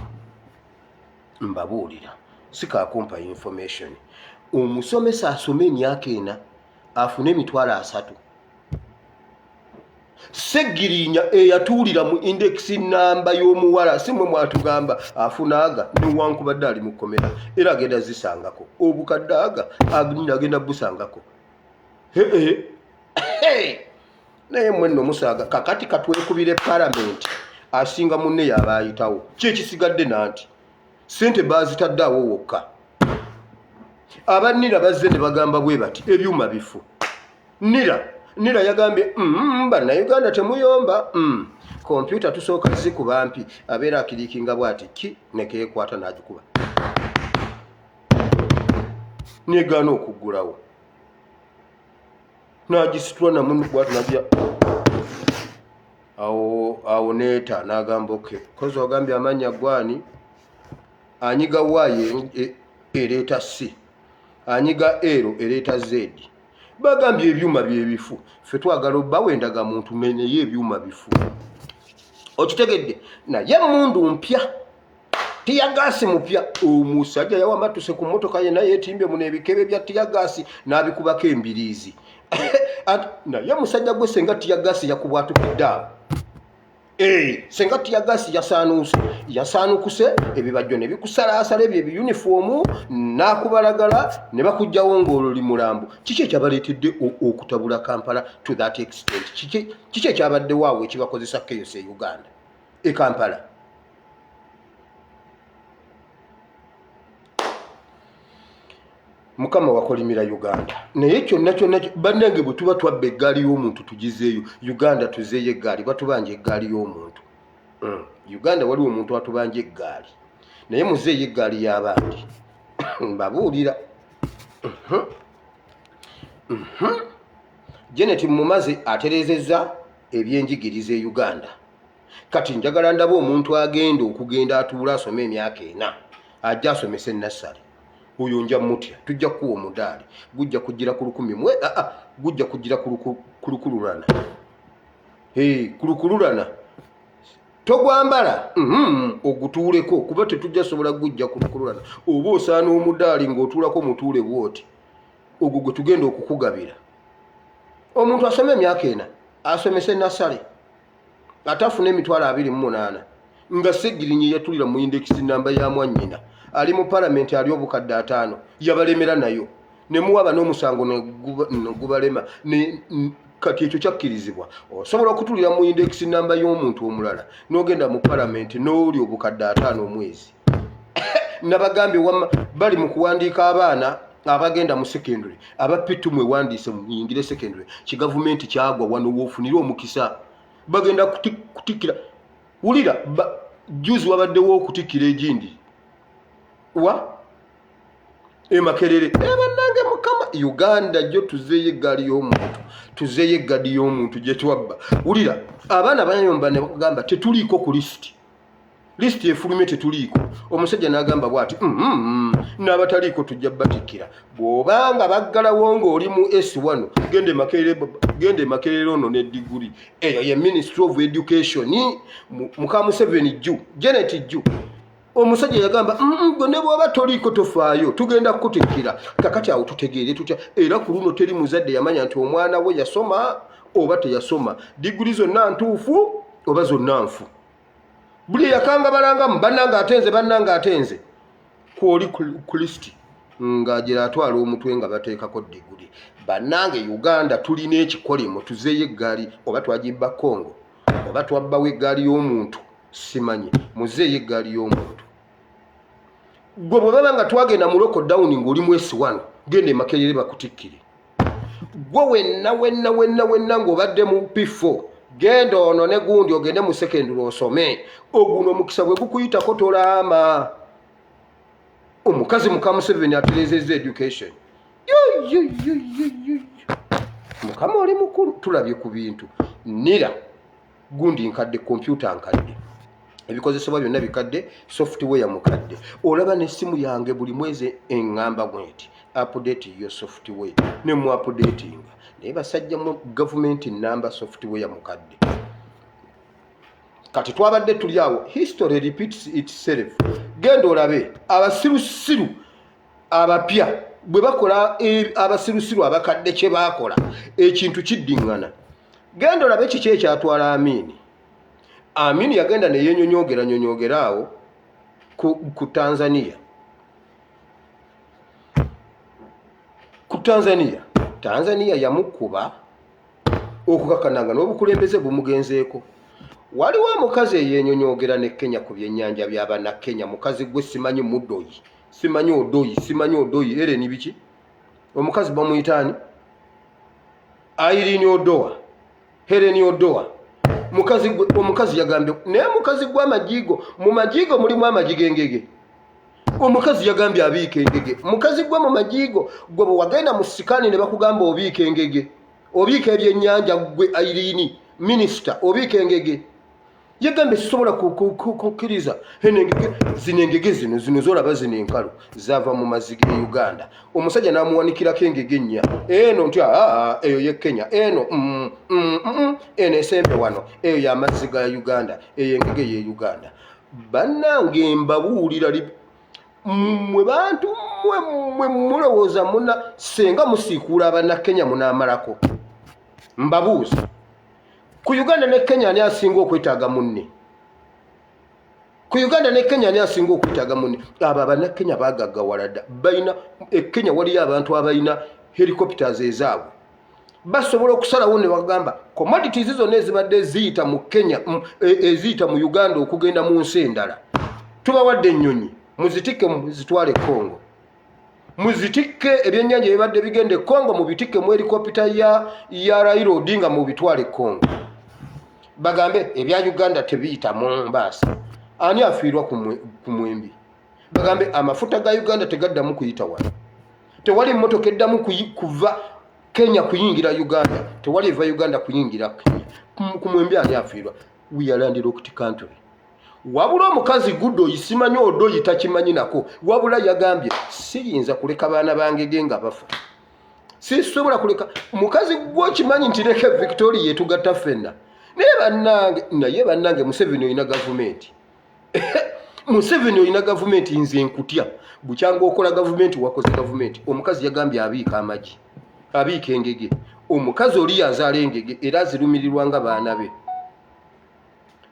mbabuulira, sikakumpa information. Omusomesa asome emyaka ena afune 30,000. Segirinya eyatuulira mu index namba y'omuwala, si mwe mwatugamba afunaaga? Newankubadde ali mu kkomera, era agenda zisangako obukadde, aga agenda busangako. Naye mwe nno musaaga. Kakati katwekubire palamenti, asinga munne yaba ayitawo. Kyekisigadde nanti sente bazitadde awo wokka. Abanira bazze ne bagamba bwe bati, ebyuma bifu. Nira yagambye, bannayuganda temuyomba, kompyuta tusooka zikuba mpi." Abeera akiriikinga bwati ki nekeekwata n'agikuba negaana okuggulawo, n'agisitula namu bwati najja awo awo neeta, n'agamba, "Okay, kozi ogambye amannya gwani?" Anyiga Y ereeta C, anyiga L ereeta Z. Bagambye ebyuma byebifu, ffe twagala obbawa endagamuntu, naye ebyuma bifu. Okitegedde? Naye emundu mpya, tear gas mupya. Omusajja yawamatuse ku mmotoka yenna yeetimbye muno ebikebe bya tear gas n'abikubako embiriizi. Naye musajja gwe, senga tear gas yakubwatukidde awo. Eh, senga tiyagasi yasaanuuse yasaanukuse ebibajjo ne bikusalaasala ebyo ebiyunifoomu n'akubalagala ne bakugjawo ng'ololi mulambo. Kiki ekyabaleetedde okutabula Kampala to that extent? Kiki ekyabaddewo awo ekibakozesa chaos e Uganda e Kampala? Mukama wakolimira Uganda naye kyonna kyonna bannange bwe tuba twabba eggaali y'omuntu tugizeeyo. Uganda tuzeeyo eggaali, batubanja eggaali y'omuntu. Uganda waliwo omuntu atubanja eggaali, naye muzeeyo eggaali y'abandi mbabuulira. Janet Mumaze atereezezza ebyenjigiriza e Uganda. Kati njagala ndaba omuntu agenda okugenda atuula asome emyaka 4 ajja asomese nassale. Oyo nja mutya, tujja kukuwa omudaali, gujja kujjira ku lukumi mwe, aa, gujja kujjira ku lukululana. Hey, ku lukululana togwambala, ogutuuleko kuba tetujja sobola gujja ku lukululana. Oba osaana omudaali ng'otuulako mutuule bw'oti, ogwo gwe tugenda okukugabira. Omuntu asome emyaka 4 asomese nassale ate afune emitwalo 28 nga Ssegirinya yatulira mu index namba ya mwannyina ali mu palamenti ali obukadde 50 yabalemera nayo ne muwaba n'omusango ne gubalema. Kati ekyo kyakkirizibwa. Osobola okutulira mu index namba y'omuntu omulala n'ogenda mu palamenti n'oli obukadde 50 omwezi. Nabagambye wamma bali mu kuwandiika abaana abagenda mu secondary, aba P2 mwewandiise muyingire secondary. Kigavumenti kyagwa wano woofunire omukisa, bagenda kutikkira. Wulira, juzi wabaddewo okutikkira egindi wa e Makerere. Bannange Mukama, Uganda gyo tuzeeyo eggaali y'omuntu, tuzeeyo eggadi y'omuntu gye twabba. Wulira abaana bayomba ne bakugamba tetuliiko ku lisiti, lisiti efulumye tetuliiko. Omusajja n'agamba bw'ati, n'abataliiko tujja batikkira. Bw'obanga baggalawo ng'oli mu S1, genda e Makerere, genda e Makerere ono ne diguri. Eyo ye Ministry of Education, muka Museveni jju, Janet jju. Omusajja yagamba, gwe ne bw'oba toliiko tofaayo, tugenda kukutikkira. Kakati awo tutegeere tutya? Era ku luno teri muzadde yamanya nti omwana we yasoma oba teyasoma, diguri zonna ntuufu oba zonna nfu. Buli eyakanga balangamu bannange ate nze, bannange ate nze kwoli ku lisiti ng'agira atwala omutwe nga bateekako diguri. Bannange Uganda tulina ekikolimo, tuzeeyo eggaali oba twagibba Congo oba twabbawo eggaali y'omuntu simanyi, muzeeyo eggaali y'omuntu. Gwe bwe baba nga twagenda mu lockdown ng'oli mu S1, genda e Makerere bakutikkire. Gwe wenna wenna wenna wenna ng'obadde mu P4, genda ono ne gundi ogende mu secondary osome. Oguno omukisa bwe gukuyitako tolaama. Omukazi muka Museveni atereezezza education. Mukama oli mukulu, tulabye ku bintu. Nira gundi nkadde, kompyuta nkadde, ebikozesebwa byonna bikadde, software mukadde. Olaba n'essimu yange buli mwezi eŋŋamba bwenti, update yo software, ne mu updatinga. Naye basajja mu gavumenti namba software mukadde. Kati twabadde tuli awo, history repeats itself. Genda olabe abasirusiru abapya bwe bakola abasirusiru abakadde kye baakola, ekintu kiddiŋŋana. Genda olabe kiki ekyatwala Amini. Amini yagenda ne yeenyonyoogera nyonyoogera awo ku Tanzania, ku Tanzania. Tanzania yamukuba okukakananga n'obukulembeze bumugenzeeko. Waliwo omukazi eyeenyonyoogera ne Kenya ku byennyanja by'Abannakenya. Mukazi gwe simanyi Mudoyi, simanyi Odoyi, simanyi Odoyi Eren biki, omukazi bamuyitaani? Irene Odoa, Helen Odoa. Mukazi gwe, omukazi yagambye naye mukazi gwe amajigo, mu majigo mulimu amagi g'engege. Omukazi yagambye abiika engege. Mukazi gwe mu majigo gwe bwe wagenda mu sikaani ne bakugamba obiika engege, obiika ebyennyanja. Gwe Irene minisita obiika engege. Yagambye sisobola kukkiriza eno engege zino, engege zino zino zolaba zino enkalu zava mu mazzi g'e Uganda. Omusajja n'amuwanikirako engege 4, eno nti aa eyo ye Kenya, eno eno esembe wano, eyo y'amazzi ga Uganda, eyo engege ye Uganda. Bannange mbabuulira, mmwe bantu mmwe mmwe mulowooza muna senga musiikuula Abannakenya munaamalako. Mbabuuza. Ku Uganda ne Kenya ani asinga okwetaaga munne? Ku Uganda ne Kenya ani asinga okwetaaga munne? Abo Abannakenya baagaggawala dda, balina e Kenya waliyo abantu abalina helicopters ezaabwe, basobola okusalawo ne bagamba commodities zonna ezibadde ziyita mu Kenya, eziyita mu Uganda okugenda mu nsi endala, tubawadde ennyonyi, muzitikke muzitwale Congo, muzitikke ebyennyanja ebibadde bigenda e Congo mubitikke mu helikopita ya Raila Odinga mubitwale e Congo, bagambe ebya Uganda tebiyita Mombasa. Ani afiirwa ku mwembi? Bagambe amafuta ga Uganda tegaddamu kuyita wano, tewali mmotoka eddamu kuva Kenya kuyingira Uganda, tewali eva Uganda kuyingira Kenya. Ku mwembi ani afiirwa? We are landlocked country. Wabula omukazi Gudoyi, simanyi Odoyi takimanyi nako, wabula yagambye siyinza kuleka baana bangege nga bafa, sisobola kuleka. Mukazi gwe okimanyi nti Lake Victoria etugatta ffenna. Naye bannange, naye bannange, Museveni olina gavumenti, Museveni olina gavumenti, nze nkutya. Bukyanga okola gavumenti, wakoze gavumenti. Omukazi yagambye abiika amagi, abiika engege. Omukazi oli yazaala engege era azirumirirwa nga baana be,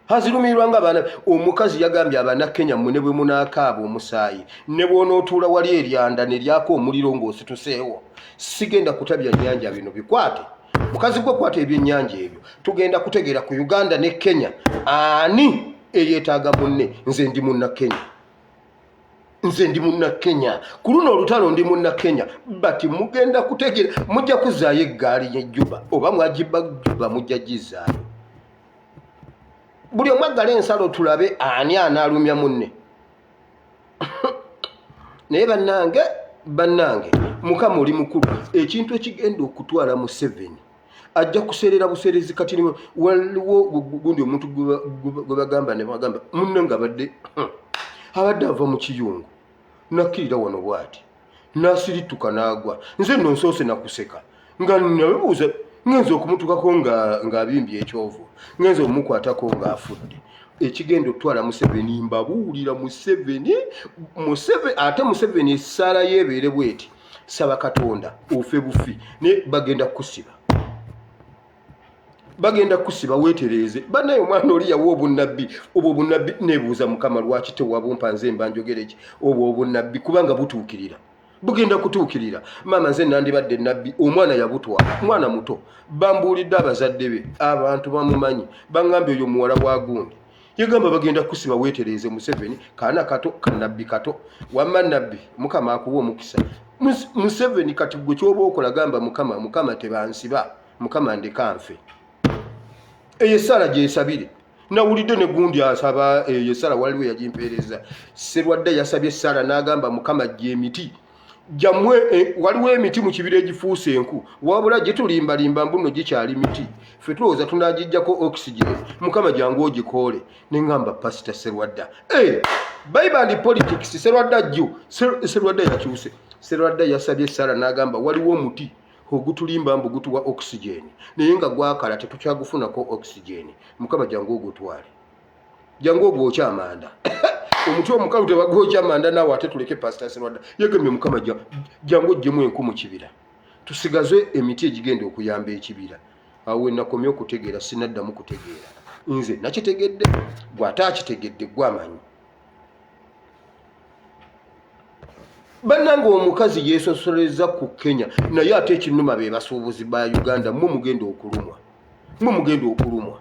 azirumirirwa nga baana be. Omukazi yagambye Abanakenya, mmwe ne bwe munaakaaba omusaayi, ne bw'onootuula wali eryanda ne lyaka omuliro ng'osituseewo, sigenda kutabya nnyanja. Bino bikwate, mukazi gwe, kwata ebyennyanja ebyo. Tugenda kutegeera ku Uganda ne Kenya ani eyeetaaga munne. Nze ndi munna Kenya, nze ndi munna Kenya. Ku luno olutalo ndi munna Kenya, but mugenda kutegeera, mujja kuzaayo eggaali y'ejjuba oba mwagibba Juba, mujja gizaayo. Buli omu aggala ensalo, tulabe ani anaalumya munne. Naye bannange, bannange, Mukama oli mukulu. Ekintu ekigenda okutwala Museveni, ajja kuseerera buseerezi. Kati waliwo gundi omuntu gwe bagamba ne bagamba munne nga abadde ava mu kiyungu, nakkirira wano bw'ati n'asirituka n'agwa. Nze nno nsoose nakuseka nga nabibuuza, ngenza okumutukako ng'abimbye ekyovu, ngenza okumukwatako ng'afudde. Ekigenda okutwala Museveni, mbabuulira, Museveni, Museveni, ate Museveni essaala yeebeere bweti: saba Katonda ofe bufi, naye bagenda kukusiba, bagenda kukusiba, weetereeze. Bannaye, omwana oli yawa obunnabbi obwo, obunnabbi neebuuza Mukama lwaki tewabumpa nze mba njogere ki obwo obunnabbi, kubanga butuukirira, bugenda kutuukirira. Maama, nze nandibadde nabbi. Omwana yabutwala, mwana muto, bambuulidde abazadde be, abantu bamumanyi, baŋŋambye oyo muwala wa gundi. Yagamba bagenda kusiba, weetereeze Museveni. Kaana kato, kanabbi kato. Wamma nabbi, Mukama akuwa omukisa. Museveni, kati gwe kyoba okola, gamba Mukama, Mukama tebansiba, Mukama ndeka nfe. Eyo essaala gyesabire. Nawulidde ne gundi asaba eyo essaala, waliwo yagimpeereza, Serwadde yasabye essaala n'agamba Mukama gye emiti gyammwe, waliwo emiti mu kibira egifuuse enku, wabula gitulimbalimba mbuno gikyali miti, ffe tulowooza tunagijjako oxygen, Mukama jangu ogikoole. Neŋŋamba Pasita Serwadda, hey, Bible and politics. Serwadda jjo, Serwadda yakyuse. Serwadda yasabye essaala n'agamba waliwo omuti ogutulimba mbu gutuwa oxygen, naye nga gwakala, tetukyagufunako oxygen, Mukama jangu ogutwale, jangu ogwokya amanda. Omuti omukalu tebagwokya amanda naawe. Ate tuleke Pasita Serwadda yagambye Mukama jangu oggyemu enku mu kibira, tusigaze emiti egigenda okuyamba ekibira. Awo wenakomye okutegeera, sinaddamu kutegeera. Nze nakitegedde, gw'ate akitegedde gwamanyi. Bannange, omukazi yeesosoleza ku Kenya, naye ate ekinnuma be basuubuzi ba Uganda. Mmwe mugenda okulumwa, mmwe mugenda okulumwa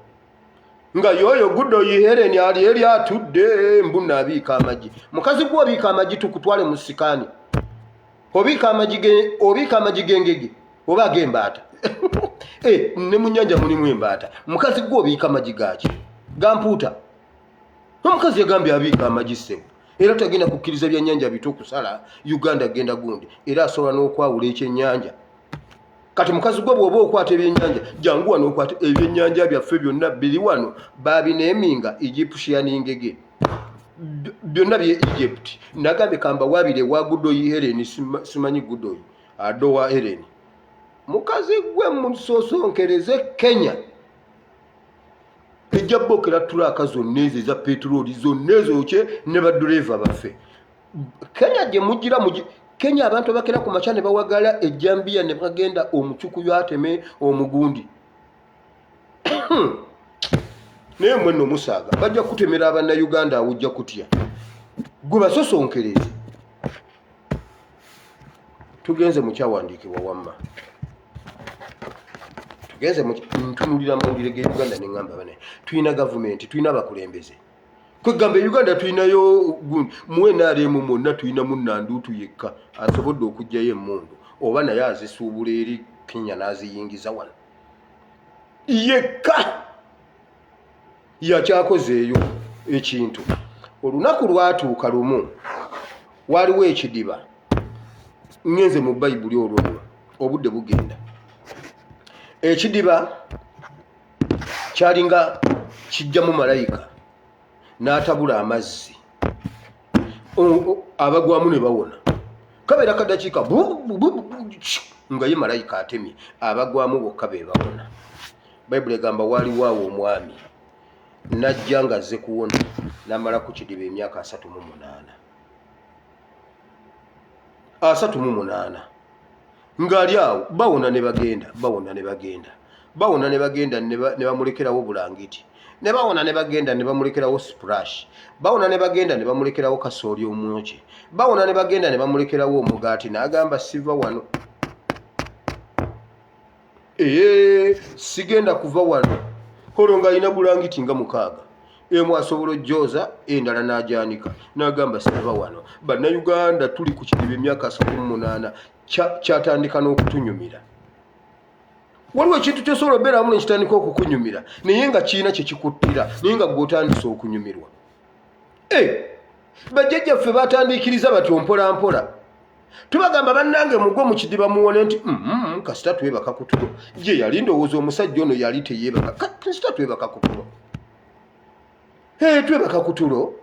nga yoyo Gudoyi Helen ali eri atudde mbu abiika amagi. Mukazi gwe, obiika amagi tukutwale mu sikaani? Obiika amagi, obiika amagi g'engege oba ag'embaata? Eh, ne mu nnyanja mulimu embaata. Mukazi gwe, obiika amagi gaki? Gampuuta? Omukazi yagambye abiika amagi, ssebo, era tagenda kukkiriza byannyanja bito okusala Uganda genda gundi, era asobola n'okwawula ekyennyanja. Kati mukazi gwe, bw'oba okwata ebyennyanja, jangu wano okwata ebyennyanja byaffe. Byonna biri wano, babineeminga Egyptian ngege, byonna bye Egypt. Nagambye kamba wabire wa Gudoyi Helen, simanyi Gudoyi adowa Helen. Mukazi gwe, musosonkereze Kenya ejja bokera tulaaka zonna ezo eza petulooli zonna ezokye ne baduleeva baffe. Kenya gye mugira, Kenya abantu abakera ku makya ne bawagala ejjambiya ne bagenda omucukuyu ateme omugundi. Naye mwe nno musaaga, bajja kukutemera Abannayuganda, awo ojja kutya gwe basosonkereze. Tugenze mu kyawandiikibwa wamma, tugenze ntunulira amawulire ge Uganda ne ŋŋamba bane tulina gavumenti, tulina abakulembeze. Kwegamba e Uganda tulinayo mu NRM mwonna tulina munnanduutu yekka asobodde okuggyayo emmundu, oba naye azisuubula eri Kenya n'aziyingiza wano yekka yakyakozeeyo ekintu. Olunaku lwatuuka lumu waliwo ekidiba, ngenze mu Bayibuli olwo obudde bugenda, ekidiba kyalinga kijjamu malayika n'atabula amazzi, abagwamu ne bawona. Kabeera kadakiika nga ye malayika atemye, abagwamu bokka be bawona. Bayibuli egamba waaliwo awo omwami najja nga azze kuwona, n'amala ku kidiba emyaka 38, 38 ng'ali awo. Bawona ne bagenda, bawona ne bagenda, bawona ne bagenda, ne bamulekerawo bulangiti, ne bawona ne bagenda, ne bamulekerawo splash, bawona ne bagenda, ne bamulekerawo kasooli omwoki, bawona ne bagenda, ne bamulekerawo omugaati, n'agamba siva wano, ee sigenda kuva wano. Olwo ng'alina bulangiti nga mukaaga, emu asobola ojjooza, endala n'agyanika, n'agamba siva wano. Bannayuganda tuli ku kidiba emyaka 38, kyatandika n'okutunyumira. Waliwo ekintu kyosobola obeeramu nekitandika okukunyumira, naye nga kirina kyekikuttira, naye nga gwe otandise okunyumirwa. Eh, bajjajjaffe batandiikiriza batyo mpola mpola. Tubagamba bannange mugwe mu kidiba muwone nti kasita twebaka ku tulo. Ye yali ndowooza omusajja ono yali teyeebaka, kasita twebaka ku tulo, twebaka ku tulo,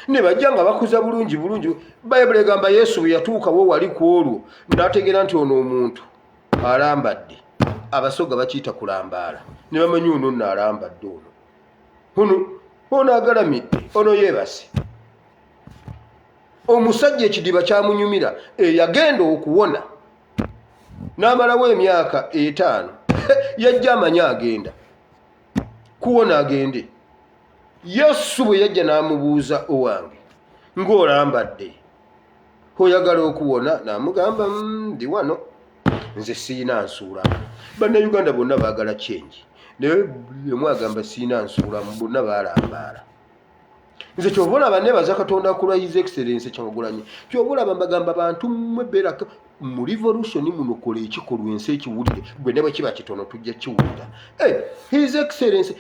ne bajja nga bakuza bulungi bulungi. Bayibuli egamba Yesu bwe yatuukawo wali ku olwo n'ategeera nti ono omuntu alambadde. Abasoga bakiyita kulambaala, ne bamanya ono nno alambadde, ono ono ono agalamidde, ono yeebase. Omusajja ekidiba kyamunyumira, eyagenda okuwona n'amalawo emyaka 5, yajja amanyi agenda kuwona agende. Yesu bwe yajja n'amubuuza, owange ng'olambadde, oyagala okuwona? N'amugamba ndi wano, nze siina nsuulamu. Bannayuganda bonna baagala change, naye buli agamba siina nsuulamu, bonna balambaala. Nze kyova olaba nebaza Katonda ku lwa His Excellence Kyagulanyi. Kyova olaba mbagamba bantu mmwe beerako mu revolution muno, kola ekikolwa ensi ekiwulire, gwe ne bwe kiba kitono tujja kiwulira. Eh, His Excellence,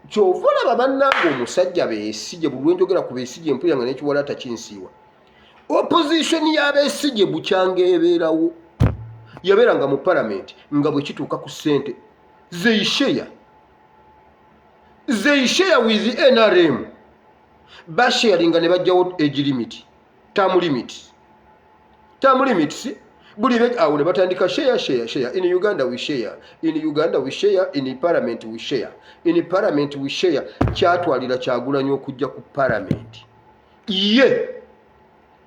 kyova olaba bannange omusajja Besigye, buli lwenjogera ku Besigye mpulira nga n'ekiwala takinsiiwa. Opposition ya Besigye bukyanga ebeerawo, yabeeranga mu palamenti nga bwe kituuka ku ssente they share, they share with NRM, basharinga ne bajjawo age limit, term limit, term limits buli awo ne batandika share, share, share. In Uganda we share, in Uganda we share, in parliament we share, in parliament we share. Kyatwalira Kyagulanyi okujja ku parliament, ye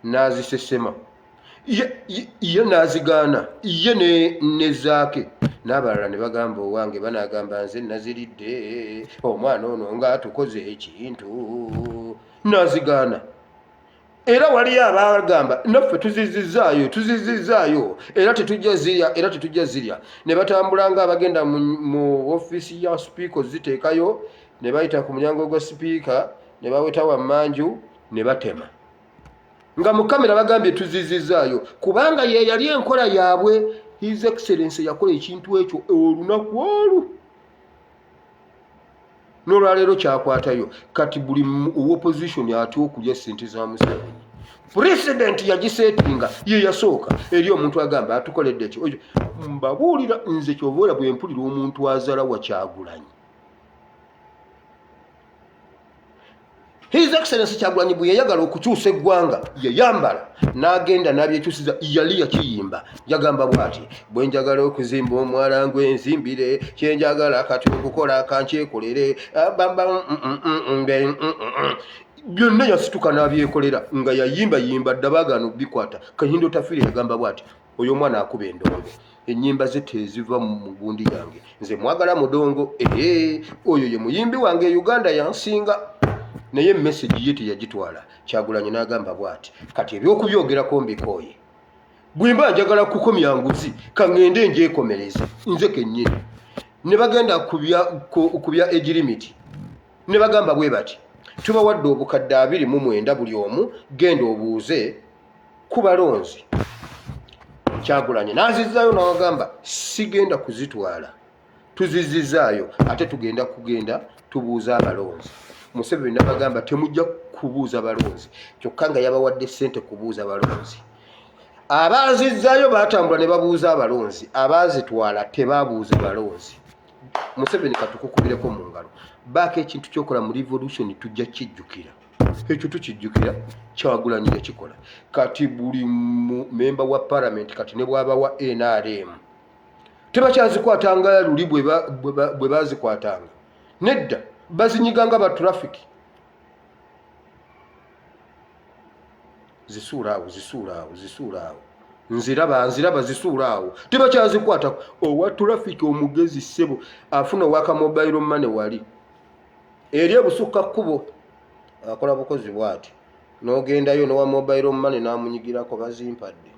n'azisesema, ye n'azigaana, ye ne Zaake n'abalala ne bagamba owange banaagamba nze naziridde omwana ono ng'atukoze ekintu, n'azigaana. Era waliyo abagamba naffe tuzizizaayo, tuzizizaayo, era tetujja zirya, era tetujja zirya. Ne batambula nga abagenda mu ofiisi ya sipiika oziteekayo, ne bayita ku mulyango gwa sipiika ne baweta wammanju ne batema nga mu kamera bagambye tuzizizaayo, kubanga ye yali enkola yaabwe. His Excellence yakola ekintu ekyo olunaku olwo, n'olwaleero kyakwatayo. Kati buli opposition atya okulya sente za Museveni. President yagisetinga, ye yasooka eri omuntu agamba atukoledde ki. Mbabuulira nze, kyova ola bwe mpulira omuntu azala wa Kyagulanyi, His Excellence Kyagulanyi bwe yayagala okukyusa eggwanga yayambala n'agenda n'abyekyusiza. Yali yakiyimba, yagamba bw'ati, bwe njagala okuzimba omwala ngwenzimbire, kyenjagala kati okukola kankyekolere, byonna yasituka n'abyekolera nga yayimbayimba dda, baagaana obikwata. Kahindo Tafiire yagamba bw'ati. Oyo omwana akuba endongo, ennyimba ze teziva mu gundi yange. Nze mwagala mudongo, ee oyo ye muyimbi wange e Uganda yansinga, naye message ye teyagitwala. Kyagulanyi n'agamba bw'ati, kati ebyokubyogerako mbikooye, bwe mba njagala kukomya nguzi kaŋŋende njekomereze nze kennyini. Ne bagenda ku bya age limit ne bagamba bwe bati, tubawadde obukadde 29 buli omu, genda obuuze ku balonzi. Kyagulanyi n'azizaayo n'agamba sigenda kuzitwala, tuzizizaayo ate tugenda kugenda tubuuza abalonzi. Museveni n'abagamba temujja kubuuza balonzi, kyokka nga yabawadde ssente kubuuza balonzi. Abaazizaayo baatambula ne babuuza abalonzi, abaazitwala tebabuuza balonzi. Museveni katukukubireko mu ngalo, baako ekintu kyokola mu revolution, tujja kijjukira ekyo, tukijjukira. Kyagulanyi yakikola. Kati buli memba wa parliament kati ne bwaba wa NRM tebakyazikwatanga luli bwe bazikwatanga, nedda, bazinyiganga ba traffic. Zisuula awo, zisuula awo, zisuula awo, nziraba, nziraba, zisuula awo, tebakyazikwata. Owa traffic omugezi ssebo afuna owaka mobile money wali eri ebusukka kkubo, akola bukozi bwati, n'ogendayo nowa mobile money n'amunyigirako, bazimpadde.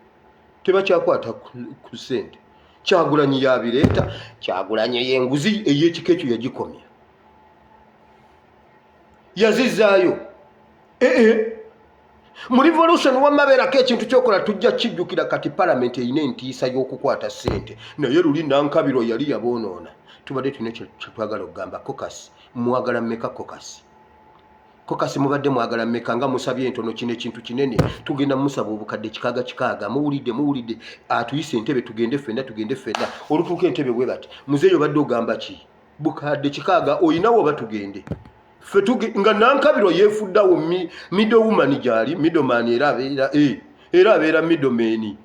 Tebakyakwata ku ssente. Kyagulanyi yabireeta. Kyagulanyi yenguzi ey'ekika ekyo yagikomya, yazizaayo. Ee, mu revolution wamma beerako ekintu kyokola, tujja kijjukira. Kati palamenti erina entiisa y'okukwata ssente, naye luli nankabirwa yali yaboonoona. Tubadde tulina kyetwagala okugamba caucus. Mwagala mmeka caucus? Caucus mubadde mwagala mmeka? Nga musabye entono. Kino ekintu kinene, tugenda musaba obukadde 6 6. Muwulidde? Muwulidde? Atuyise entebe, tugende ffenna, tugende ffenna. Olutuuka entebe bwe bati, muzeeyo obadde ogamba ki? Bukadde 6 oyinawo oba tugende ffe? Nga nankabirwa yeefuddawo middle woman, gyali middleman, era abeera era abeera middleman,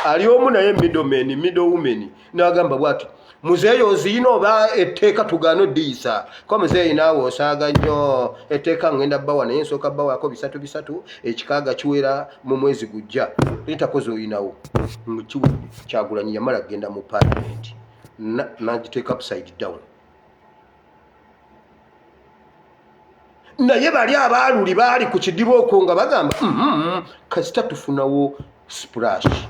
ali omu naye middleman, middle woman. N'agamba bwati, muzeeyo oziyina oba etteeka tugaana oddiyisa? Ko muzeeyi naawe osaaga nnyo, etteeka ngenda bbawa, naye nsooka bbawaako bisatu bisatu, 6 kiwera mu mwezi gujja nitakoze oyinawo kiwedde. Kyagulanyi yamala kugenda mu palamenti nagiteeka upside down, naye bali abaaluli baali ku kidiba okwo nga bagamba kasita tufunawo splash,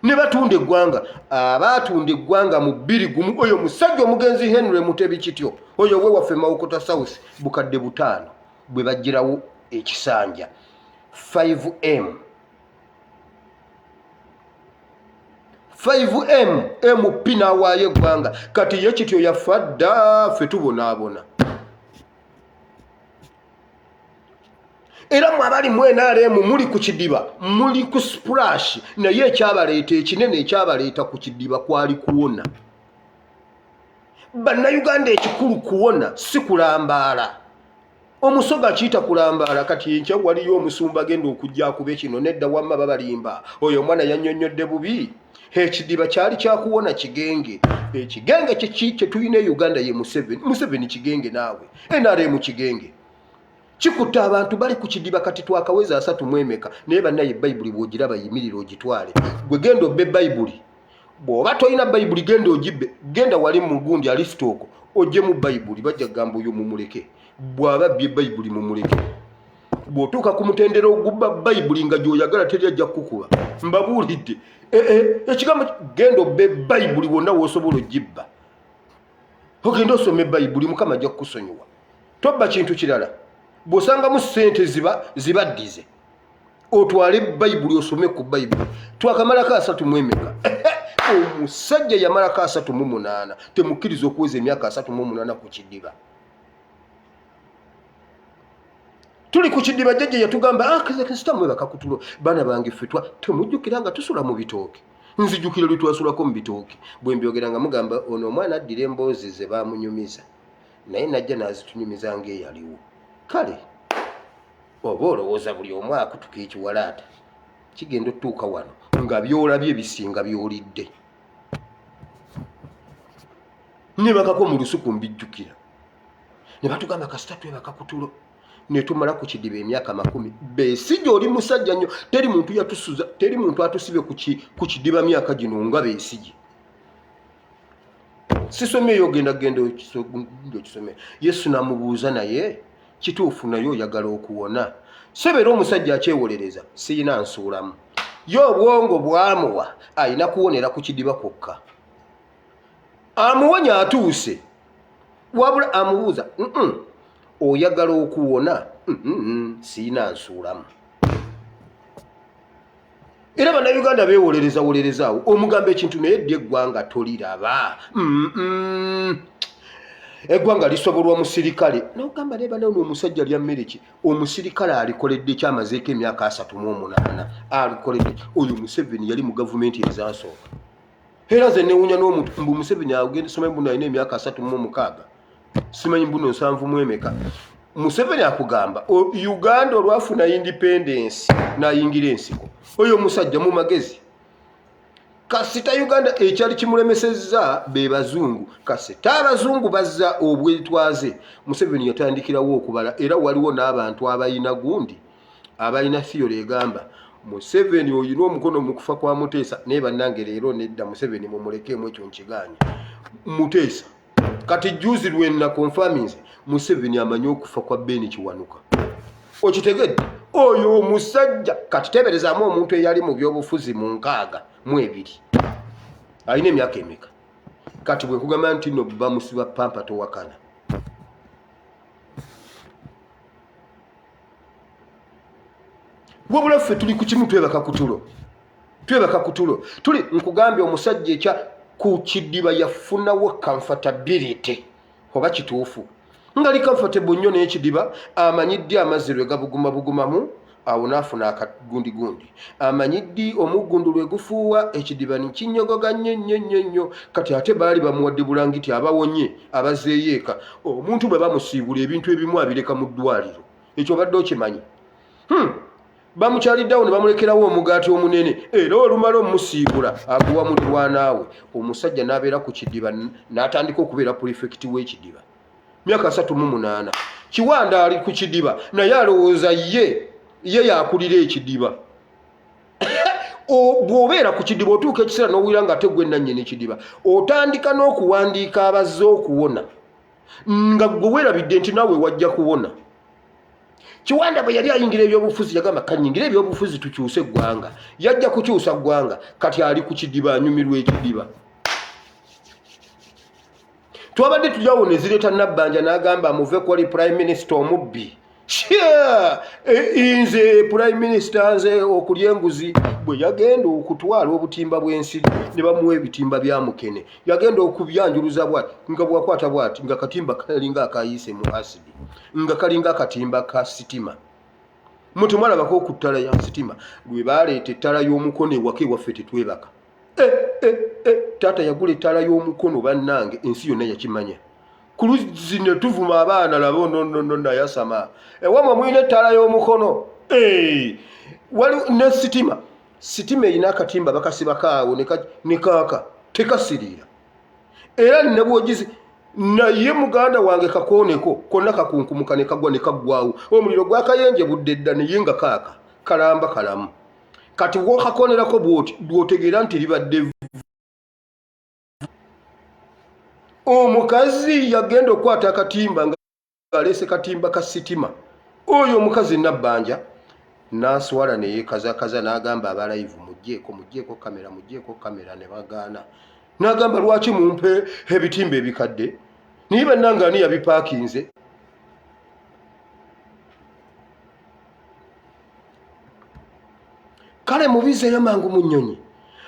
ne batunda eggwanga. Abaatunda eggwanga mu 21, oyo musajja omugenzi Henry Mutebi Kityo, oyo we waffe Mawokota South, bukadde 5 bwe bagirawo ekisanja 5M 5M MP n'awaayo eggwanga. Kati ye Kityo yafa dda, ffe tubonaabona. Era mwe abali mu NRM muli ku kidiba, muli ku splash, naye ekyabaleeta ekinene, ekyabaleeta ku kidiba kwali kuwona Bannayuganda. Ekikulu kuwona, si kulambaala. Omusoga kiyita kulambaala. Kati enkya waliyo omusumba agenda okujja akube kino. Nedda, wamma babalimba. Oyo omwana yannyonnyodde bubi. Ekidiba kyali kyakuwona kigenge. Ekigenge kiki kyetulina e Uganda? Ye Museveni. Museveni kigenge, naawe NRM kigenge kikutta abantu bali ku kidiba. Kati twakaweza asatu mwemeka, naye bannaye Bayibuli bw'ogiraba yimirira ogitwale. Gwe genda obbe Bayibuli. Bw'oba tolina Bayibuli, genda ogibbe, genda wali mu gundi alisitooko oggyemu Bayibuli. Bajja kugamba oyo mumuleke, bw'aba abbye Bayibuli mumuleke. Bw'otuuka ku mutendera ogubba Bayibuli nga gy'oyagala, teri ajja kukukuba. Mbabuulidde ee, ekigambo genda obbe Bayibuli wonna w'osobola ogibba, ogende osome Bayibuli, Mukama ajja kukusonyiwa. Tobba kintu kirala, bw'osangamu ssente ziba zibaddize, otwale Bayibuli osome ku Bayibuli. Twakamalako 31? Omusajja yamalako 38. Temukkiriza okuweza emyaka 38 ku kidiba. Tuli ku kidiba. Jjajja yatugamba, ah, kasita mwebaka ku tulo, baana bange. Ffetwa temujjukira nga tusula mu bitooke? Nzijukira lwe twasulako mu bitooke. Bwe mbyogera nga mugamba ono omwana addira emboozi ze bamunyumiza, naye najja n'azitunyumiza ng'eyaliwo. Kale oba olowooza buli omu akutuka ekiwalaata kigenda otutuuka wano nga byolabye bisinga byolidde. Nebakako mu lusuku, mbijjukira ne batugamba kasita twebaka ku tulo. Ne tumala ku kidiba emyaka 10. Besigye oli musajja nnyo, teri muntu yatusuza, teri muntu atusibye ku kidiba myaka gino nga Besigye. Sisomyeyo, ogenda genda okisome. Yesu namubuuza, naye kituufu naye oyagala okuwona? Sebeera omusajja akyewolereza, siyina nsuulamu. Ye obwongo bwamuwa alina kuwonera ku kidiba kwokka. Amuwonya atuuse, wabula amubuuza, oyagala okuwona? Siyina nsuulamu. Era Bannayuganda beewolereza wolerezaawo, omugamba ekintu naye ddi eggwanga toliraba. Eggwanga lisobolwa musirikale, nogamba naye bana, ono omusajja lya mmere ki? Omusirikale alikoledde ki? Amazeeko emyaka 38, alikoledde? Oyo Museveni yali mu gavumenti ezasooka. Era nze newunya n'omuntu mbu Museveni agenda simanyi mbuno alina emyaka 36, simanyi mbuno 70 mu emeka. Museveni akugamba Uganda olwafuna independence n'ayingira ensiko. Oyo omusajja mu magezi, kasita Uganda ekyali kimulemesezza be bazungu, kasita abazungu bazza obwetwaze, Museveni yatandikirawo okubala. Era waliwo n'abantu abalina gundi, abalina theory egamba Museveni oyina omukono mu kufa kwa Muteesa. Naye bannange, leero nedda, Museveni mumulekeemu, ekyo nkiganye. Muteesa kati juzi lwenna confirminze Museveni amanyi okufa kwa Ben Kiwanuka. Okitegedde? Oyo omusajja kati teberezaamu omuntu eyali mu byobufuzi mu 62 alina emyaka emeka? Kati bwe nkugamba nti no bamusiba pampa, towakana. Wabula ffe tuli ku kimu, twebaka ku tulo, twebaka ku tulo tuli. Nkugambye, omusajja ekya ku kidiba yafunawo comfortability, oba kituufu nga li comfortable nnyo n'ekidiba, amanyidde amazzi lwe gabuguma bugumamu awo n'afuna akagundigundi, amanyiddi omuggundu lwe gufuuwa ekidiba nikinyogoga nnyo nnyo nnyo nnyo. Kati ate baali bamuwadde bulangiti abawonye abazeeyo eka. Omuntu bwe bamusiibula, ebintu ebimu abireka mu ddwaliro, ekyo obadde okimanyi? Bamukyaliddeawo ne bamulekerawo omugaati omunene, era olumala omusiibula aguwa mulirwanaawe. Omusajja n'abeera ku kidiba, n'atandika okubeera pulifekiti w'ekidiba myaka 38. Kiwanda ali ku kidiba naye alowooza ye ye yakulira ekidiba. Bw'obeera ku kidiba otuuka ekiseera n'owulira nga ate gwe nannyini kidiba, otandika n'okuwandiika abazze okuwona nga gwe weerabidde nti naawe wajja kuwona. Kiwanda bwe yali ayingira ebyobufuzi yagamba, kanyingira ebyobufuzi tukyuse eggwanga. Yajja kukyusa ggwanga, kati ali ku kidiba anyumirwa ekidiba. Twabadde tulyawo ne zireeta Nabbanja n'agamba, muve kwali prime minister omubbi. Nze prime minister, nze okulya enguzi. Bwe yagenda okutwala obutimba bw'ensiri ne bamuwa ebitimba bya mukene, yagenda okubyanjuluza bwati nga bwakwata bwati nga katimba kalinga akayiise mu asidi, nga kalinga akatimba ka sitima. Mutemwalabako ku ttala ya sitima? Lwe baleeta ettala y'omukono ewaka ewaffe tetwebaka. Eh, eh, eh, taata yagula ettala y'omukono, bannange, ensi yonna yakimanya. Ku luzzi ne tuvuma abaana, laba nonono nayasama, ewamwe mulina ettala y'omukono? Wali ne sitima, sitima erina akatimba bakasibako awo ne kaaka tekasiriira, era ne bwogizi naye muganda wange kakooneko konna kakunkumuka ne kagwa ne kaggwawo. Omuliro gwakayenje budde dda, naye nga kaaka kalamba kalamu. Kati wokakonerako bwoti bwotegeera nti libadde. Omukazi yagenda okukwata akatimba nga aleese katimba ka sitima. Oyo omukazi Nabbanja n'aswala neyekazakaza n'agamba aba live, mugjeeko, mugjeeko kamera, mugjeeko kamera. Ne bagaana. N'agamba, lwaki mumpe ebitimba ebikadde? Naye bannange, ani yabipaakinze? Kale mubizeeyo mangu mu nnyonyi.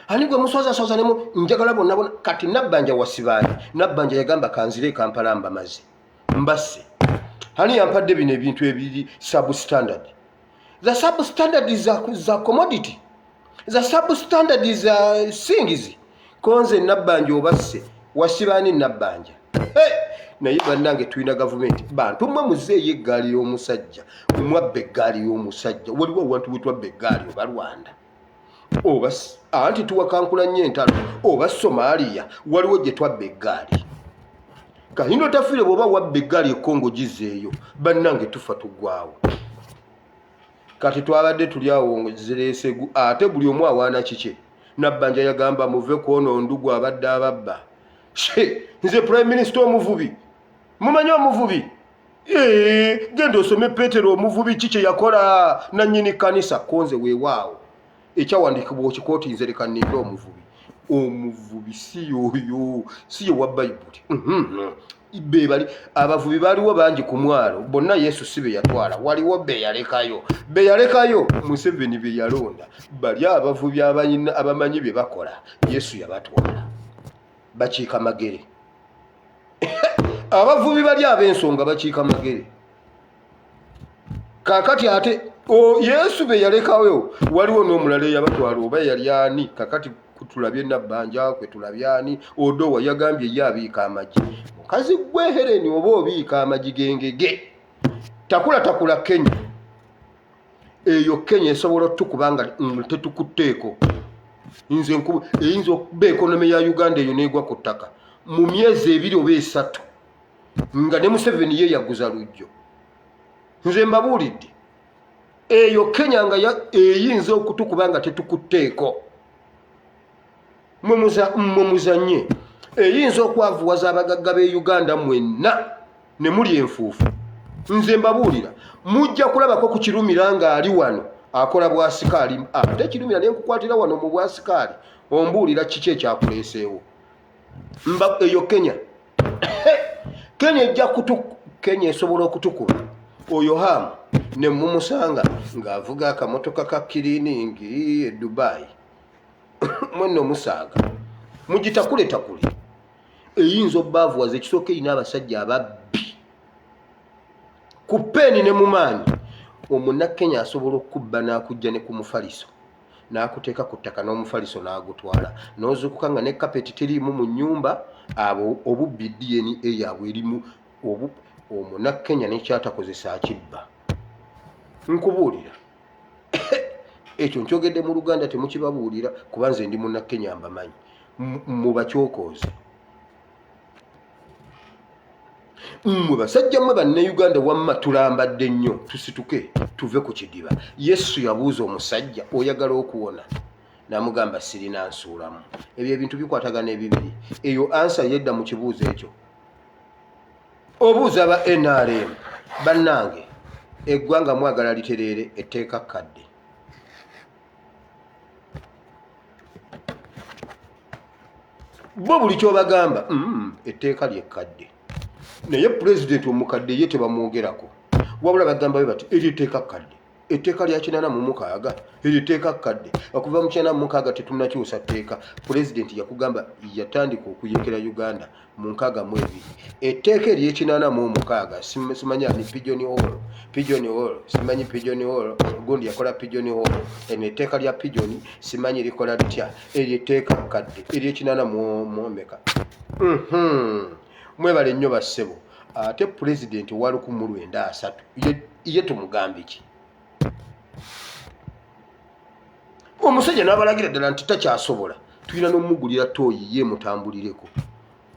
Ani gwe muswazaswaza nemu? Njagala bonna bona. Kati Nabbanja wasibaani? Nabbanja yagamba, kanzire e Kampala mbamaze mbasse. Ani yampadde bino ebintu ebiri substandard? The substandard za commodity, the substandard za singizi konze. Nabbanja obasse, wasibaani Nabbanja? Naye bannange, tulina gavumenti. Bantu mmwe, muzeeyo eggaali y'omusajja. Mwabba eggaali y'omusajja. Waliwo awantu bwe twabba eggaali, oba Rwanda oba anti tuwakankula nnyo entalo, oba Somalia, waliwo gye twabba eggaali. Kahinda Otafiire, bw'oba wabba eggaali e Congo gizeeyo. Bannange, tufa tuggwawo. Kati twabadde tuli awo zireesegu, ate buli omu awaana kikye. Nabbanja yagamba muve kwono ndugu abadde ababba. Nze prime minister omuvubi, mumanyi omuvubi, genda osome Petero omuvubi ki kye yakola nannyini kkanisa. Konze weewaawo ekyawandiikibwa okikooti, nze leka nninde omuvubi. Omuvubi si yoyo, si ye wa Bayibuli. Bebali abavubi baaliwo bangi ku mwalo, bonna Yesu si be yatwala, waliwo be yalekayo. Be yalekayo Museveni be yalonda, bali abavubi abamanyi bye bakola, Yesu yabatwala. Bakiika magere abavubi bali ab'ensonga, bakiika magere. Kakati ate Yesu be yalekayo, waliwo n'omulala eyabatwala, oba yali ani? Kakati tulabye Nabbanja kwe tulabye ani, Odowa yagambye ye abiika amagi. Mukazi gwe Hereni, oba obiika amagi g'engege, takula takula Kenya eyo. Kenya esobola otukuba nga tetukutteeko. Nze eyinza okuba economy ya Uganda eyo negwa ku ttaka mu myezi 2 oba 3, nga ne Museveni ye yaguza lujjo. Nze mbabuulidde, eyo Kenya nga eyinza okutukuba nga tetukutteeko. Mwe muzanye, eyinza okwavuwaza abagagga b'e Uganda mwenna ne muli enfuufu. Nze mbabuulira, mujja kulabako ku Kirumira ng'ali wano akola bwasikaali, ate Kirumira ne nkukwatira wano mu bwasikaali, ombuulira kiki ekyakuleeseewo. Mba eyo Kenya, Kenya ejja kutu, Kenya esobola okutukuba. Oyo Hamu ne mumusanga ng'avuga akamotoka ka cleaning e Dubai. Mwenna omusaaga mugitakuletakule, eyinza obbaavuwaza. Ekisooka, erina abasajja ababbi ku peeni ne mu maanyi. Omunnakenya asobola okukubba n'akujja ne ku mufaliso n'akuteeka ku ttaka n'omufaliso n'agutwala, n'ozuukuka nga ne kapeti teriimu mu nnyumba. Abo obubbi DNA yaabwe erimu. Omunnakenya nekyatakozesa akibba. Nkubuulira, ekyo nkyogedde mu Luganda, temukibabuulira, kuba nze ndi Munnakenya, mbamanyi. Mubakyokooze mmwe basajja mmwe Bannayuganda. Wamma tulambadde nnyo, tusituke tuve ku kidiba. Yesu yabuuza omusajja, "Oyagala okuwona?" Namugamba, "Sirina nsuulamu." Ebyo ebintu bikwatagana ebibiri. Eyo answer yedda mu kibuuzo ekyo obuuza ba NRM. Bannange, eggwanga mwagala litereere, etteeka kkadde. Bo buli kyobagamba, etteeka lyekkadde." Naye pulezidenti omukadde ye tebamwogerako, wabula bagamba be bati, "Eryo etteeka kkadde, etteeka lya 86, eryo etteeka kkadde." Okuva mu 86 tetunakyusa tteeka. Pulezidenti yakugamba yatandika okuyekera Uganda mu 62. Etteeka eryekinaana mu omukaaga, simanyi ani, pigeon hole, pigeon hole, simanyi pigeon hole, gundi yakola pigeon hole. Eno etteeka lya pigeon simanyi likola litya. Eryo etteeka kkadde eryekinaana mwomeka. Mwebale nnyo bassebo. Ate pulezidenti owa 1930 ye tumugambe ki? Omusajja n'abalagira ddala nti takyasobola, tulina n'omugulira tooyi ye mutambulireko.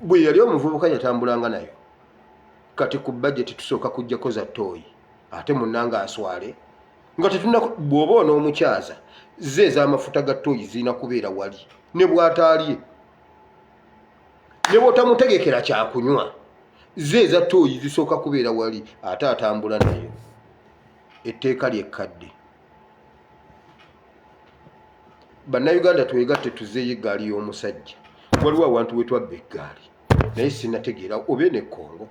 Bwe yali omuvubuka yatambulanga nayo. Kati ku bajeti tusooka kujjako za tooyi, ate munnanga aswale nga tetuna. Bw'oba onoomukyaza, ze ez'amafuta ga tooyi zirina kubeera wali, ne bw'ataalye, ne bw'otamutegekera kyakunywa, ze eza tooyi zisooka kubeera wali, ate atambula nayo. Etteeka lyekkadde. Bannayuganda, twegatte tuzeeyo eggaali y'omusajja. Waliwo awantu we twabba eggaali, naye sinategeera oba eno ekkongo.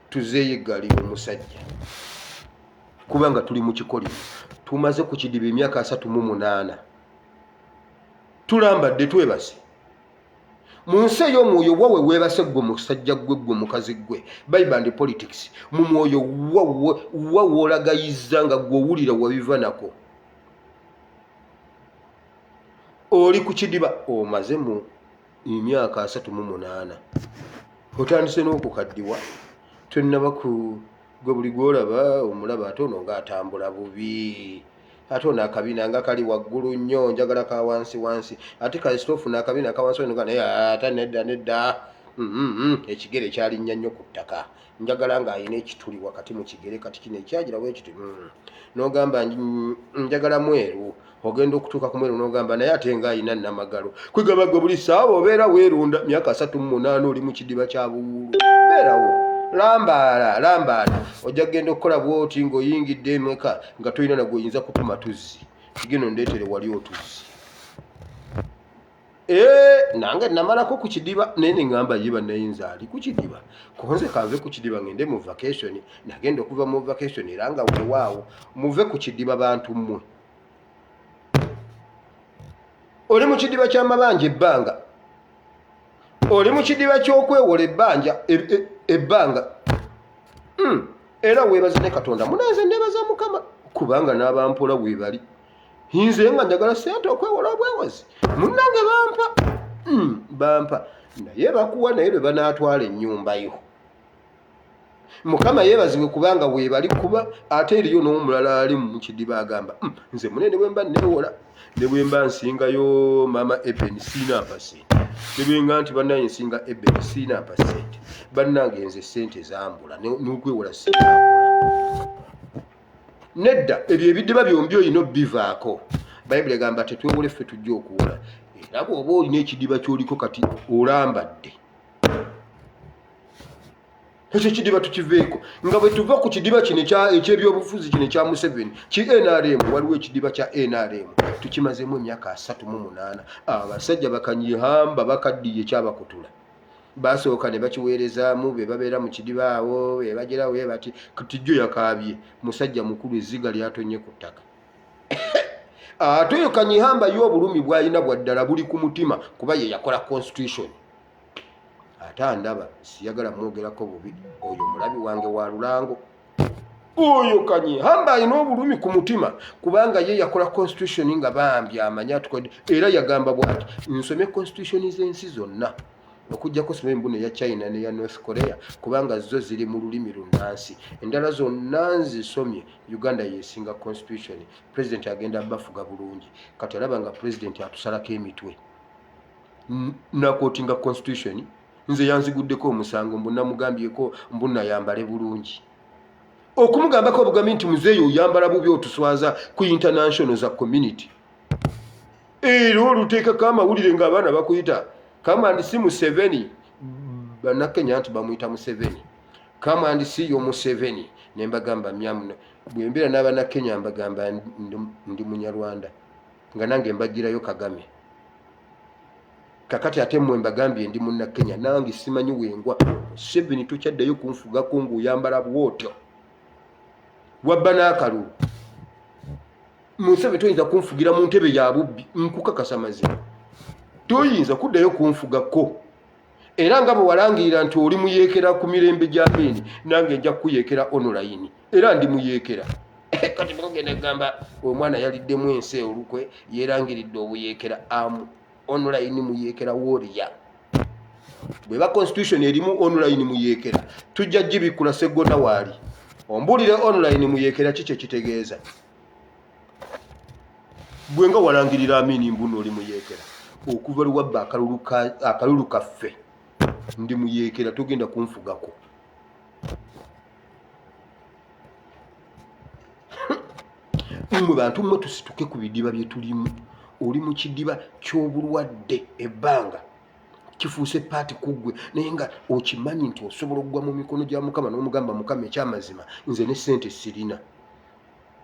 Tuzeeyo eggaali y'omusajja, kubanga tuli mu kikolimo, tumaze ku kidiba emyaka 38, tulambadde twebase mu nsi ey'omwoyo. Wawe weebase ggwe musajja ggwe, ggwe mukazi ggwe, Bible and politics mu mwoyo. Wa woolagayiza nga ggwe owulira wabiva nako, oli ku kidiba, omaze mu emyaka 38, otandise n'okukaddiwa, tonnaba ku gwe. Buli gwolaba omulaba, ate ono ng'atambula bubi, ate ono akabina nga kali waggulu nnyo, njagala ka wansi wansi. Ate kasita ofuna akabina ka wansi nga naye ate nedda nedda. Ekigere kyalinnya nnyo ku ttaka, njagala ng'alina ekituli wakati mu kigere. Kati kino ekyagira bwekiti, n'ogamba njagala mweru. Ogenda okutuuka ku mweru n'ogamba naye ate ng'alina namagalo. Kwegamba gwe buli ssaawa obeera weerunda. Myaka 38 oli mu kidiba kya buwuulu, beerawo, lambaala lambaala. Ojja kugenda okukola bwoti ng'oyingidde emeka nga tolina nagwe oyinza kutuma tuzzi, kigenda ondeetere wali otuzzi. Ee, nange namalako ku kidiba, naye neŋŋamba ye bannayinza ali ku kidiba, konze kanve ku kidiba ngende mu vacation. Nagenda okuva mu vacation era nga weewaawo. Muve ku kidiba, bantu mmwe. Oli mu kidiba ky'amabanja ebbanga, oli mu kidiba ky'okwewola ebbanja ebbanga. Era weebaza ne Katonda. Munanze neebaza Mukama kubanga n'abampola weebali. Nze nga njagala sente okwewola obwewozi, munnange bampa, bampa, naye bakuwa, naye lwe banaatwala ennyumba yo. Mukama yeebazibwe kubanga weebali, kuba ate eriyo n'omulala ali mu kidiba agamba, nze mune ne bwe mba neewola, ne bwe mba nsingayo maama Eben, siina mpa sente. Ne bwenga nti bannaye nsinga Eben, siina mpa sente. Bannange nze sente zambula, n'okwewola siina. Nedda, ebyo ebidiba byombi olina obivaako. Bayibuli egamba tetwewole ffe, tujja okuwola. Era bw'oba olina ekidiba ky'oliko kati olambadde, ekyo kidiba tukiveeko. Nga bwe tuva ku kidiba kino ekyebyobufuzi kino ekya Museveni ki NRM, waliwo ekidiba kya NRM tukimazeemu emyaka 38. Abasajja bakanyihamba bakaddiye kyabakutula, basooka ne bakiweerezaamu be babeera mu kidiba awo, be bagirawo bati katijjo yakaabye musajja mukulu, ezziga lyatonye ku ttaka. Ate oyo Kanyihamba ye obulumi bw'alina bwa ddala, buli ku mutima, kuba ye yakola constitution. Ate andaba siyagala mwogerako bubi, oyo mulabi wange wa lulango. Oyo Kanyihamba alina obulumi ku mutima kubanga ye yakola constitution nga bambi amanyi atukode. Era yagamba bwati, nsomye constitution z'ensi zonna okuggyako soma embuno eya China neya North Korea, kubanga zo ziri mu lulimi lunansi, endala zonna nzisomye, Uganda yesinga constitution, president agenda bafuga bulungi. Kati alaba nga president atusalako emitwe naquotinga constitution. Nze yanziguddeko omusango mbu namugambyeko mbu nayambale bulungi. Okumugambako obugambi nti muzeeyi oyambala bubi, otuswaza ku international za community, era oluteekako amawulire ng'abaana bakuyita come and see Museveni. Bannakenya nti bamuyita Museveni, come and see yo Museveni. Ne mbagamba myamuno, bwe mbeera n'abannakenya mbagamba ndi Munyarwanda, nga nange mbagirayo Kagame. Kakati ate mmwe mbagambye ndi Munnakenya, nange simanyi wengwa. Museveni tokyaddayo kunfugako ng'oyambala bwotyo, wabba n'akalulu. Museveni toyinza kunfugira mu ntebe ya bubbi, nkukakasa mazima, toyinza kuddayo kunfugako. Era nga bwe walangirira nti oli muyeekera ku mirembe gya Amiini, nange nja kukuyeekera online, era ndi muyeekera. Kati mugenda kugamba omwana yaliddemu ensi olukwe, yeerangiridde obuyeekera, amu online muyeekera wooriya. Bweba constitution erimu online muyeekera, tujja gibikkula. Seggona waali ombuulire online muyeekera ki kyekitegeeza. Gwe nga walangirira Amiini mbuno oli muyeekera, okuva lwewabba akalulu kaffe, ndi muyeekera, togenda kunfugako. Mmwe bantu mmwe, tusituke ku bidiba bye tulimu. Oli mu kidiba ky'obulwadde ebbanga kifuuse paati ku ggwe, naye nga okimanyi nti osobola okugwa mu mikono gya Mukama n'omugamba, Mukama, ekyamazima nze ne ssente sirina,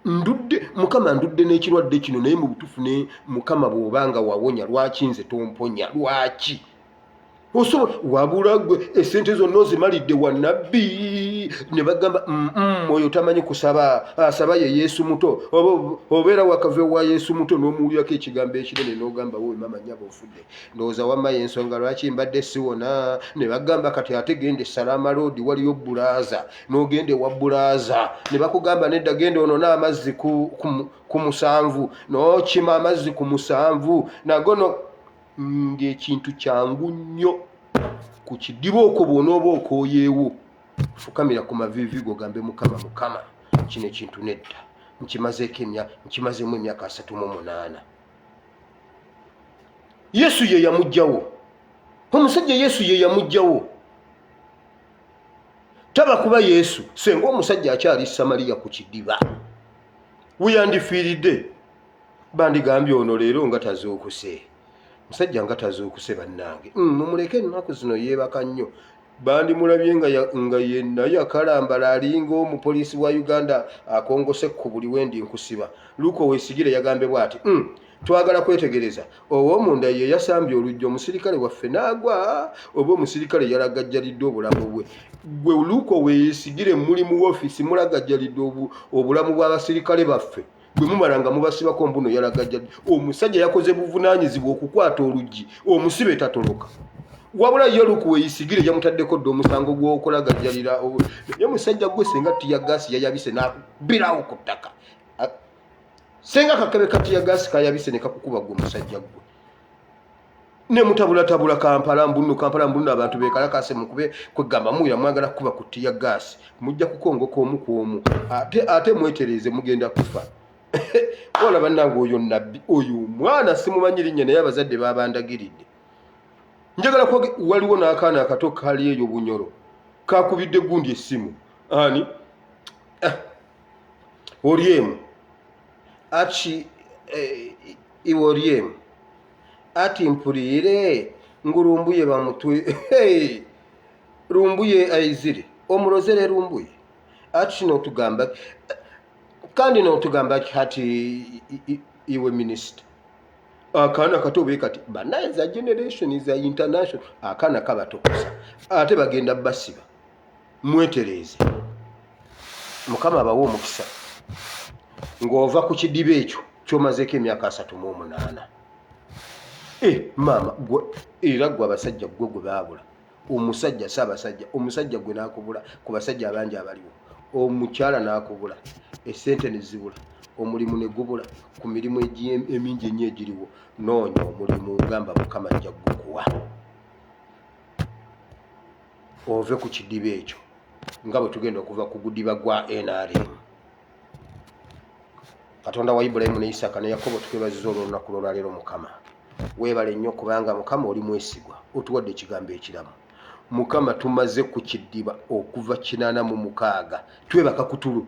ndudde, Mukama, ndudde n'ekirwadde kino, naye mu butuufu ne Mukama bw'obanga wawonya, lwaki nze tomponya? Lwaki osobola wabula gwe esente zonna ozimalidde wa nabbi, ne bagamba oyo tamanyi kusaba, asaba ye Yesu muto. Obeera wakava ewa Yesu muto n'omuwulirako ekigambo ekinene n'ogamba, wowe mama nyaba ofudde, ndowooza wamma yensonga lwaki mbadde siwona. Ne bagamba kati ate genda Esalaama Road, waliyo bulaaza, n'ogenda ewa bulaaza ne bakugamba nedda, genda onone amazzi ku 7, n'okima amazzi ku 7 nago ng'ekintu kyangu nnyo. Ku kidiba okwo bw'onooba okooyeewo, fukamira ku maviivi go gambe Mukama, Mukama, kino ekintu nedda, nkimazeeko emya nkimazeemu emyaka 38. Yesu ye yamuggyawo omusajja, Yesu ye yamuggyawo. Taba kuba Yesu senga omusajja akyali Samaliya ku kidiba weyandifiiridde, bandigambye ono leero nga tazuukuse, musajja nga tazuukuse bannange, mumuleke ennaku zino yeebaka nnyo. Bandimulabye nga yenna yakalambala alinga omupoliisi wa Uganda akongose ku buli wendi nkusiba. Luke Owesigire yagambye bw'ati, twagala kwetegereza ow'omunda ye yasambye oluggi omusirikale waffe n'agwa, oba omusirikale yalagajjalidde obulamu bwe. Gwe Luke Owesigire muli mu woofiisi mulagajjalidde obulamu bw'abasirikale baffe, bwe mumala nga mubasibako mbuno yalagajjalidde. Omusajja yakoze buvunaanyizibwa okukwata oluggi omusibe tatoloka. Wabula ye Luke Owesigire yamutaddeko dda omusango gw'okulagajjalira. Naye musajja gwe singa tiyagaasi yayabise n'akubirawo ku ttaka. Senga kakebe ka tiyagaasi kayabise ne kakukuba gwe musajja gwe. Ne mutabulatabula Kampala mbunno, Kampala mbunno, abantu beekalakaase mukube kwegamba muwulira mwagala kukuba ku tiyagaasi, mujja kukongoka omu ku omu, ate mwetereeze mugenda kufa. Wala bannange oyo nabbi oyo omwana simumanyi linnya naye abazadde babandagiridde. Njagala waliwo n'akaana akato kali eyo Bunyoro kakubidde gundi essimu ani Oryem achi iwe Oryem ati mpuriire ngu Lumbuye bamutwe hey, Lumbuye aizire omurozere Lumbuye ati notugamba kandi notugamba hati iwe minisita akaana kato bwe kati banaye za generation za international akaana kabatokosa ate bagenda basiba. Mwetereeze, Mukama abawe omukisa ng'ova ku kidiba ekyo ky'omazeeko emyaka 38. Maama gwe era gwe abasajja gwe gwe baabula omusajja ssaabasajja omusajja gwe n'akubula ku basajja abangi abaliwo, omukyala n'akubula, essente ne zibula, omulimu ne gubula ku mirimu emingi ennyo egiriwo. Noonya omulimu gamba Mukama ajja kugukuwa ove ku kidiba ekyo nga bwe tugenda okuva ku gudiba gwa NRM. Katonda wa Ibulayimu ne Isaaka ne Yakobo, tukwebaziza olw'olunaku lw'olwaleero. Mukama weebale nnyo kubanga Mukama oli mwesigwa, otuwadde ekigambo ekiramu. Mukama tumaze ku kidiba okuva 86, twebaka ku tulo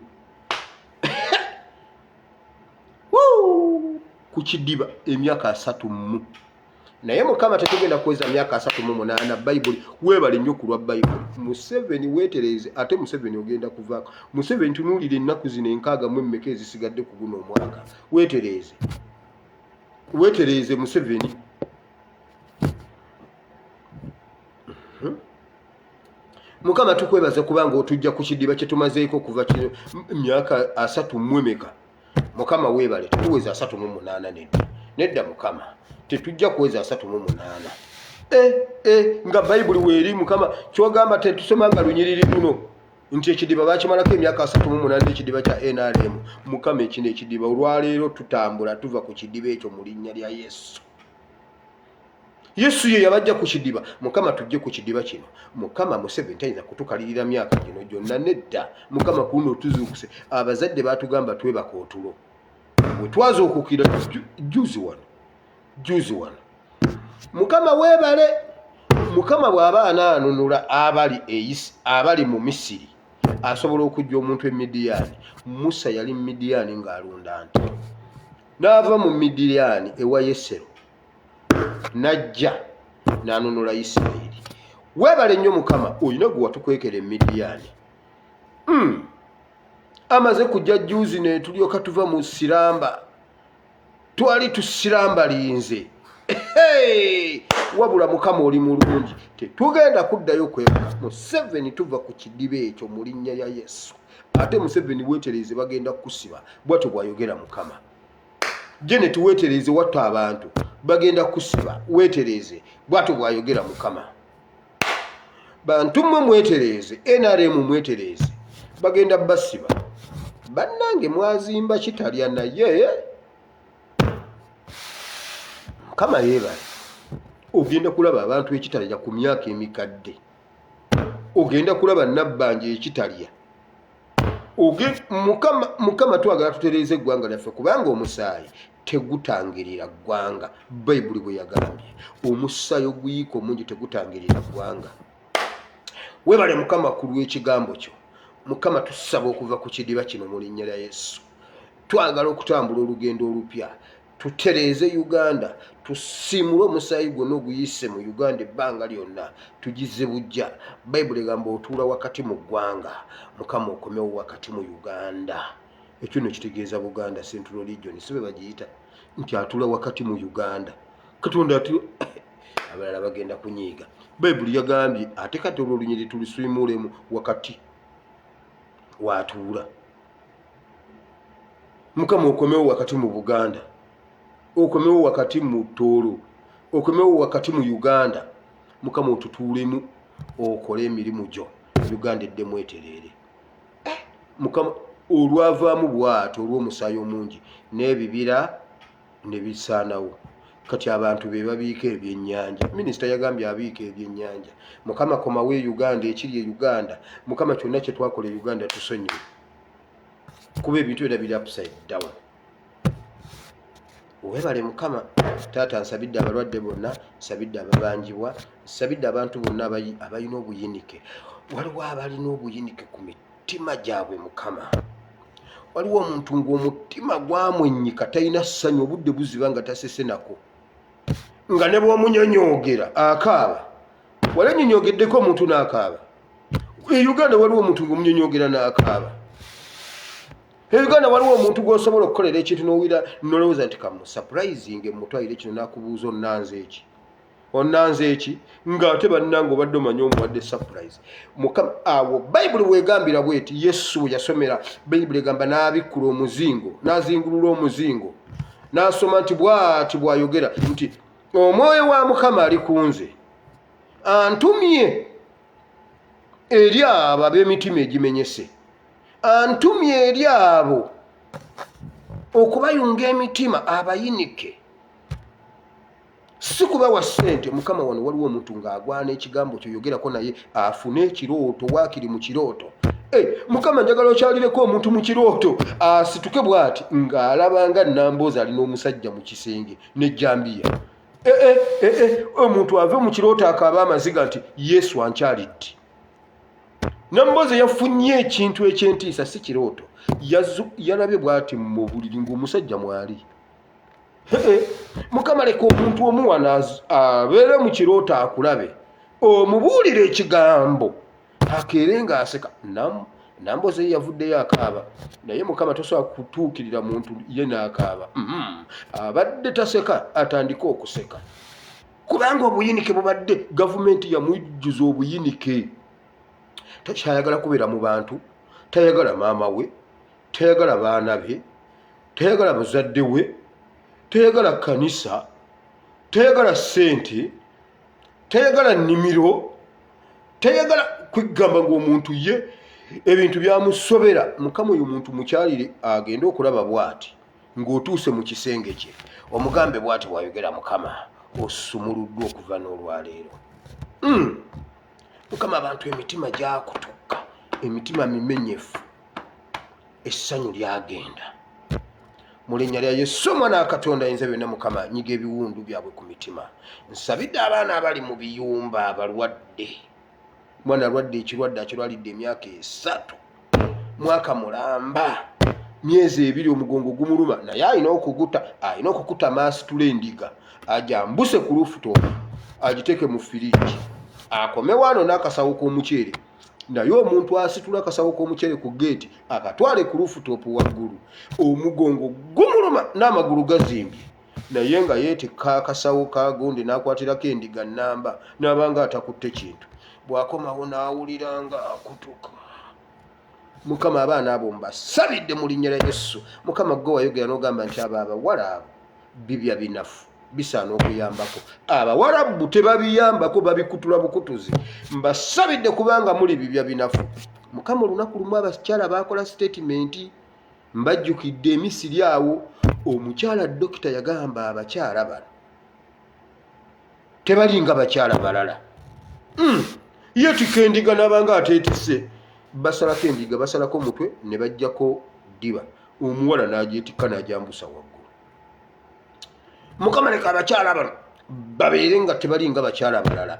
ku kidiba emyaka 30, naye Mukama tetugenda kuweza myaka 38. Bayibuli weebale nnyo ku lwa Bayibuli. Museveni weetereeze, ate Museveni ogenda kuvaako. Museveni tunuulira ennaku zino enkaaga mu emmeka ezisigadde ku guno omwaka, weetereeze, weetereeze Museveni. Mukama tukwebaza kubanga otujja ku kidiba kye tumazeeko kuva myaka 30 emeka. Mukama weebale, tetuweza 38. Nedda nedda Mukama, tetujja kuweza 38. Nga Bayibuli weeri Mukama kyogamba tetusoma nga lunyiriri luno nti ekidiba bakimalako emyaka 38, ekidiba kya NRM. Mukama ekino ekidiba olwaleero tutambula tuva ku kidiba ekyo mu linnya lya Yesu. Yesu ye yabajja ku kidiba. Mukama tujje ku kidiba kino. Mukama Museveni tayinza kutukalirira myaka gino gyonna, nedda. Mukama kuno tuzuukuse. Abazadde batugamba twebaka otulo bwe twazuukukira juzi wano, juzi wano. Mukama weebale. Mukama bw'aba anaanunula abali mu Misiri, asobola okujja omuntu e Midiyaani. Musa yali mu Midiyaani ng'alunda nte, n'ava mu Midiyaani ewa Yesero n'ajja n'anunula Isirayiri. Weebale nnyo Mukama, olina gwe watukwekera e Midiyaani. Amaze kujja juzi ne tulyoka tuva mu siramba, twali tusirambalinze. Hey! Wabula Mukama oli mulungi, tetugenda kuddayo kwebaka. Museveni tuva ku kidiba ekyo mu linnya lya Yesu. Ate Museveni weetereeze, bagenda kukusiba, bwatyo bw'ayogera Mukama. Janet weetereeze, watta abantu, bagenda kukusiba, weetereeze, bwatyo bw'ayogera Mukama. Bantu mmwe mwetereeze, NRM mwetereeze, bagenda basiba. Bannange mwazimba kitalya, naye Mukama yeebale. Ogenda kulaba abantu ekitalya ku myaka emikadde, ogenda kulaba Nabbanja ekitalya. Mukama twagala tutereeze eggwanga lyaffe kubanga omusaayi tegutangirira ggwanga. Bayibuli bwe yagambye, omusaayi oguyiika omungi tegutangirira ggwanga. Webale Mukama ku lw'ekigambo kyo. Mukama tusaba okuva ku kidiba kino mu linnya lya Yesu. Twagala okutambula olugendo olupya, tutereeze Uganda, tusiimule omusaayi gwonna oguyise mu Uganda ebbanga lyonna, tugizze buggya. Bayibuli egamba otuula wakati mu ggwanga. Mukama okomewo wakati mu Uganda. Ekyo nno kitegeeza Buganda Central Region, si bwe bagiyita nti atuula wakati mu Uganda. Katonda ati abalala bagenda kunyiiga. Bayibuli yagambye ate kati olwo olunyiriri tulisuimuulemu wakati watuula. Mukama okomewo wakati mu Buganda, okomewo wakati mu Tooro, okomewo wakati mu Uganda. Mukama otutuulemu okole emirimu gyo, Uganda eddemu etereere. Eh, Mukama olwavaamu bw'ati olw'omusaayi omungi n'ebibira ne bisaanawo. Kati abantu be babiika ebyennyanja. Minisita yagambye abiika ebyennyanja. Mukama komawo e Uganda, ekiri e Uganda. Mukama kyonna kye twakola e Uganda tusonyiwe, kuba ebintu byonna biri upside down. Webale Mukama. Taata, nsabidde abalwadde bonna, nsabidde ababanjibwa, nsabidde abantu bonna abalina obuyinike. Waliwo abalina obuyinike ku mitima gyabwe Mukama. Waliwo omuntu ng'omutima gwamwennyika, talina ssanyu, obudde buziba nga tasese nako, nga ne bw'omunyonyoogera akaaba. Wali onyonyoogeddeko omuntu n'akaaba? E Uganda waliwo omuntu ng'omunyonyoogera n'akaaba. E Uganda waliwo omuntu gw'osobola okukolera ekintu n'owulira nolowooza nti kamu surprising mutwalire kino, n'akubuuza onnanze eki, onnanze eki, ng'ate bannange obadde omanyi omuwadde surprise. Mukama, awo Bayibuli bwegambira bweti, Yesu bwe yasomera Bayibuli egamba n'abikkula omuzingo, n'azingulula omuzingo, n'asoma nti bw'ati bw'ayogera nti omwoyo wa Mukama ali ku nze, antumye eri abo ab'emitima egimenyese, antumye eri abo okubayunga emitima abayinike, si kubawa ssente. Mukama, wano waliwo omuntu ng'agwana ekigambo kyoyogerako naye afune ekirooto, waakiri mu kirooto. Eh, Mukama njagala okyalireko omuntu mu kirooto, asituke bw'ati ng'alaba nga Namboozi alina omusajja mu kisenge n'ejjambiya. Eh, eh, omuntu ave mu kirooto akaaba amaziga nti Yesu ankyalidde. Namboozi yafunye ekintu eky'entiisa, si kirooto, yalabye bw'ati mu buliri ng'omusajja mwali. Mukama leka omuntu omuwana abeere mu kirooto akulabe, omubuulire ekigambo akeere ng'aseka. Namboze ye yavuddeyo akaaba, naye Mukama tosobola kutuukirira muntu ye n'akaaba. Abadde taseka atandike okuseka, kubanga obuyinike bubadde gavumenti yamujjuza obuyinike. Takyayagala kubeera mu bantu, tayagala maama we, tayagala baana be, tayagala muzadde we, tayagala kkanisa, tayagala ssente, tayagala nnimiro, tayagala kwegamba ng'omuntu ye ebintu byamusobera. Mukama oyo muntu mukyalire agende okulaba bw'ati ng'otuuse mu kisenge kye, omugambe bw'ati bw'ayogera Mukama, osumuluddwa okuva n'olwaleero. Mukama, abantu emitima gyakutuka, emitima mimenyefu, essanyu lyagenda. Mu linnya lya Yesu omwana wa Katonda ayinza byonna, Mukama nyiga ebiwundu byabwe ku mitima. Nsabidde abaana abali mu biyumba abalwadde. Mwana alwadde ekirwadde akirwalidde emyaka 3, mwaka mulamba, myezi 2, omugongo gumuluma, naye alina okuguta, alina okukutama asitule endiga ajambuse ku rooftop agiteeke mu firiigi, akomewo ano n'akasawo k'omuceere. Naye omuntu asitula akasawo k'omuceere ku geeti akatwale ku rooftop waggulu, omugongo gumuluma n'amagulu gazimbye, naye nga yeetikka akasawo ka gundi n'akwatirako endiga nnamba n'abanga atakutte kintu, bw'akomawo n'awulira nga akutuka. Mukama, abaana abo mbasabidde mu linnya lya Yesu. Mukama, gwe wayogera n'ogamba nti abo abawala abo bibya binafu bisaana okuyambako. Abawarabu tebabiyambako, babikutula bukutuzi. Mbasabidde kubanga muli bibya binafu. Mukama, olunaku lumu abakyala bakola sitatimenti, mbajjukidde Emisiri awo omukyala dokita yagamba abakyala bano tebalinga bakyala balala. Yeetikka endiga n'abanga ateetisse, basalako endiga, basalako omutwe ne bajjako ddiba, omuwala n'agyetikka n'agyambusa waggulu. Mukama leka abakyala bano babeere nga tebalinga bakyala balala.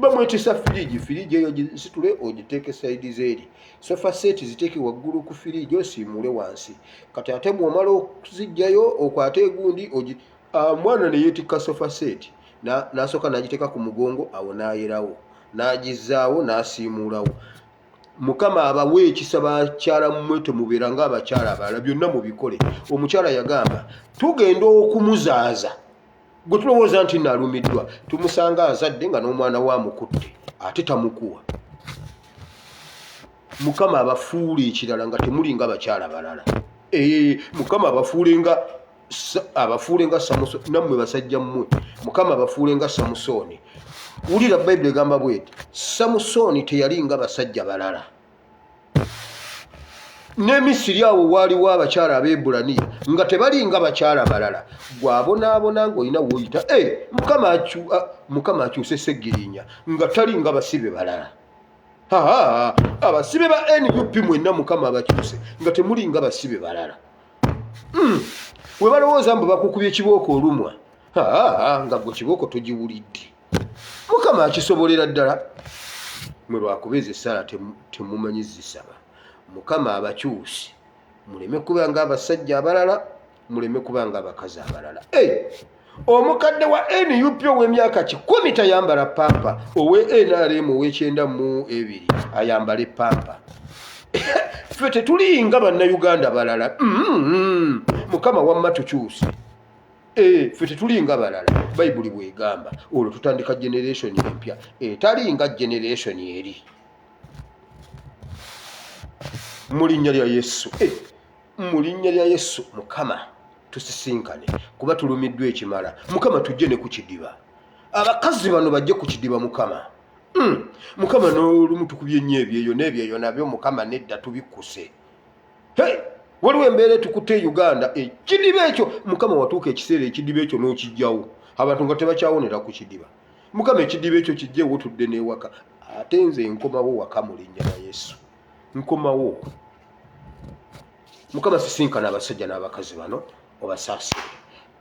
Bamwetisa firiji, firiji eyo gisitule ogiteeke sayidi zeeri, sofa seeti ziteeke waggulu ku firiji osiimuule wansi. Kati ate bw'omala okuzijjayo okwate egundi ogi mwana ne yeetikka sofa seeti n'asooka n'agiteeka ku mugongo awo n'ayerawo n'agizzaawo n'asiimuulawo. Mukama abawe ekisa bakyala mmwe, temubeera nga abakyala abalala, byonna mubikole. Omukyala yagamba tugenda okumuzaaza gwe tulowooza nti naalumiddwa, tumusanga azadde nga n'omwana we amukutte ate tamukuwa. Mukama abafuule ekirala nga temuli nga bakyala balala. Ee, Mukama abafuule nga abafuule nga Samusooni. Nammwe basajja mmwe, Mukama abafuule nga Samusooni. Wulira Bayibuli egamba bweti, Samusooni teyali nga basajja balala. Ne Misiri awo waaliwo abakyala Abeebulaniya nga tebali nga bakyala balala. Gwabonaabona ng'olina w'oyita. Eh, Mukama akyuse Ssegirinya nga tali nga basibe balala. Abasibe ba NUP mwenna Mukama abakyuse nga temuli nga basibe balala. We balowooza mbu bakukubye kibooko olumwa, nga gwe kibooko togiwulidde. Mukama akisobolera ddala. Mwe lwakuba ezo essaala temumanyi zisaba. Mukama abakyuse muleme kuba nga abasajja abalala, muleme kuba nga abakazi abalala. Omukadde wa NUP ow'emyaka 100 tayambala pampa, owe NRM ow'ekyenda mu ebiri ayambala epampa. Ffe tetulinga bannayuganda balala. Mukama wamma tukyuse. Ffe tetulinga balala, Bayibuli bw'egamba. Olwo tutandika generation empya etalinga generation eri. Mu linnya lya Yesu. Mu linnya lya Yesu Mukama tusisinkane, kuba tulumiddwa ekimala. Mukama tujje ne ku kidiba, abakazi bano bajje ku kidiba Mukama. Mukama n'olumu tukubye nnyo ebyeyo n'ebyeyo nabyo Mukama nedda tubikkuse. Hey, waliwo embeera etukutte e Uganda, ekidiba ekyo Mukama watuuka ekiseera ekidiba ekyo n'okijjawo, abantu nga tebakyawonera ku kidiba. Mukama ekidiba ekyo kijjewo tudde n'ewaka. Ate nze nkomawo waka mu linnya lya Yesu, nkomawo. Mukama sisinkana abasajja n'abakazi bano obasaasire.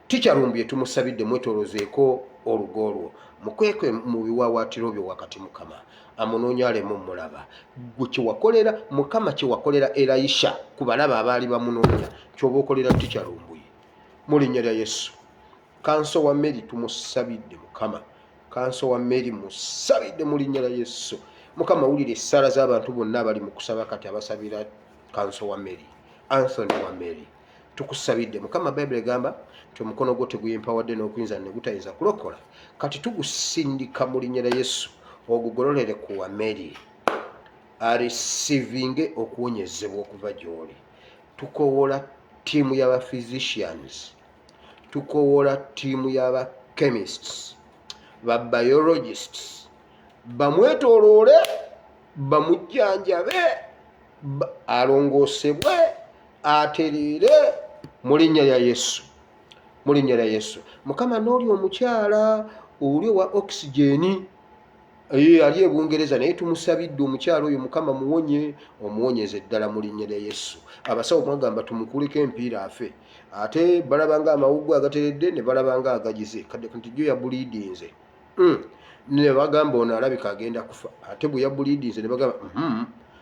Ticca Lumbuye tumusabidde, mwetolozeeko olugo lwo, mukwekwe mu biwaawaatiro byo wakati. Mukama amunoonya aleme omulaba. Gwe kyewakolera Mukama, kyewakolera Elisha ku balaba abaali bamunoonya, kyoba okolera Ticca Lumbuye mu linnya lya Yesu. Kanso wa Mary tumusabidde Mukama, kanso wa Mary musabidde mu linnya lya Yesu. Mukama wulira essaala z'abantu bonna abali mu kusaba kati, abasabira kanso wa Mary, Anthony wa Mary tukusabidde Mukama. Bayibuli egamba nti omukono gwo teguyimpawadde n'okuyinza ne gutayinza kulokola. Kati tugusindika mu linnya lya Yesu, ogugololere ku wa Mary arisivinge okuwonyezebwa okuva gy'oli. Tukowoola ttiimu y'aba physicians, tukowoola ttiimu y'aba chemists, ba biologists, bamwetooloole bamujjanjabe, alongoosebwe atereere mu linnya lya Yesu, mu linnya lya Yesu. Mukama n'oli omukyala oli owa oxygen ali e Bungereza naye tumusabidde omukyala oyo, Mukama muwonye, omuwonyeze ddala mu linnya lya Yesu. Abasawo mwagamba tumukuleko empiira afe, ate balabanga amawuggwe agateredde ne balabanga agagize kadde nti jjo yabuliidinze. Ne bagamba ono alabika agenda kufa, ate bwe yabuliidinze ne bagamba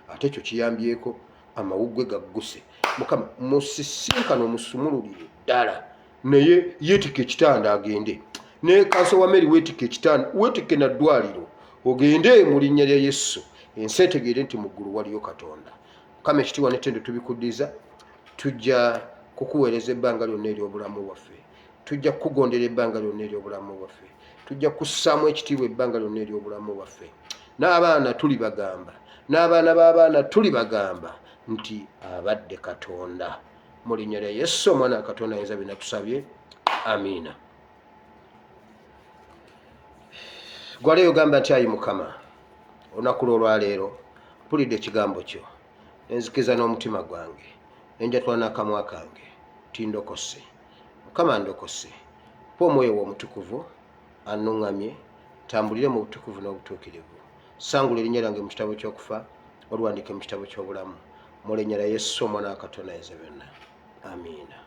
ate ekyo kiyambyeko amawuggwe gagguse. Mukama musisinkane omusumululire ddala, naye yeetikka ekitanda agende. Ne kanso wa Mary weetikka ekitanda, weetikke na ddwaliro ogende mu linnya lya Yesu. Ensi etegeere nti mu ggulu waliyo Katonda. Mukama ekitiibwa n'ettendo tubikuddiza. Tujja kukuweereza ebbanga lyonna ery'obulamu bwaffe, tujja kukugondera ebbanga lyonna ery'obulamu bwaffe, tujja kussaamu ekitiibwa ebbanga lyonna ery'obulamu bwaffe. N'abaana tulibagamba, n'abaana b'abaana tulibagamba nti abadde Katonda. Mu linnya lya Yesu omwana wa Katonda ayinza byonna tusabye, amiina. Gwaleyo ogamba nti ayi Mukama, olunaku lw'olwaleero mpulidde ekigambo kyo, nenzikiriza n'omutima gwange, nenjatula n'akamwa kange nti ndokose. Mukama ndokose, mpa omwoyo wo omutukuvu annuŋŋamye ntambulire mu butukuvu n'obutuukirivu. Sangula erinnya lyange mu kitabo ky'okufa, oluwandiike mu kitabo ky'obulamu. Mu linnya lya Yesu omwana wa Katonda ayinza byonna, amiina.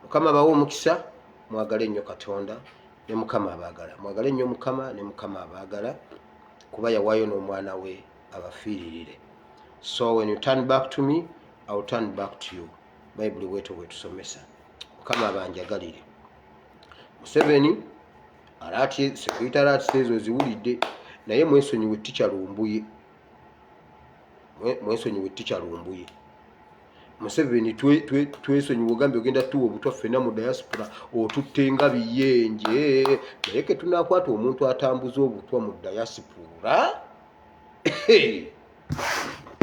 Mukama abawe omukisa. Mwagale nnyo Katonda ne Mukama abaagala. Mwagale nnyo Mukama ne Mukama abaagala. Kuba yawaayo n'omwana we abafiiririre. So when you turn back to me, I will turn back to you. Bayibuli bwetyo bwetusomesa. Mukama abanjagalire. Museveni alert, security alert ezo ziwulidde, naye mwesonyiwe Teacher Lumbuye, mwesonyiwe Teacher Lumbuye. Museveni, twesonyiwe. Ogambye ogenda tuwa obutwa ffenna mu diaspora, otutte nga biyenje, naye ke tunakwata omuntu atambuza obutwa mu diaspora.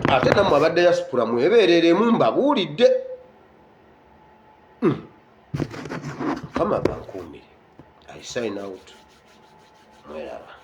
Ate nammwe aba diaspora mwebeereremu, mbabuulidde. Mukama bankuumire. I sign out, mweraba.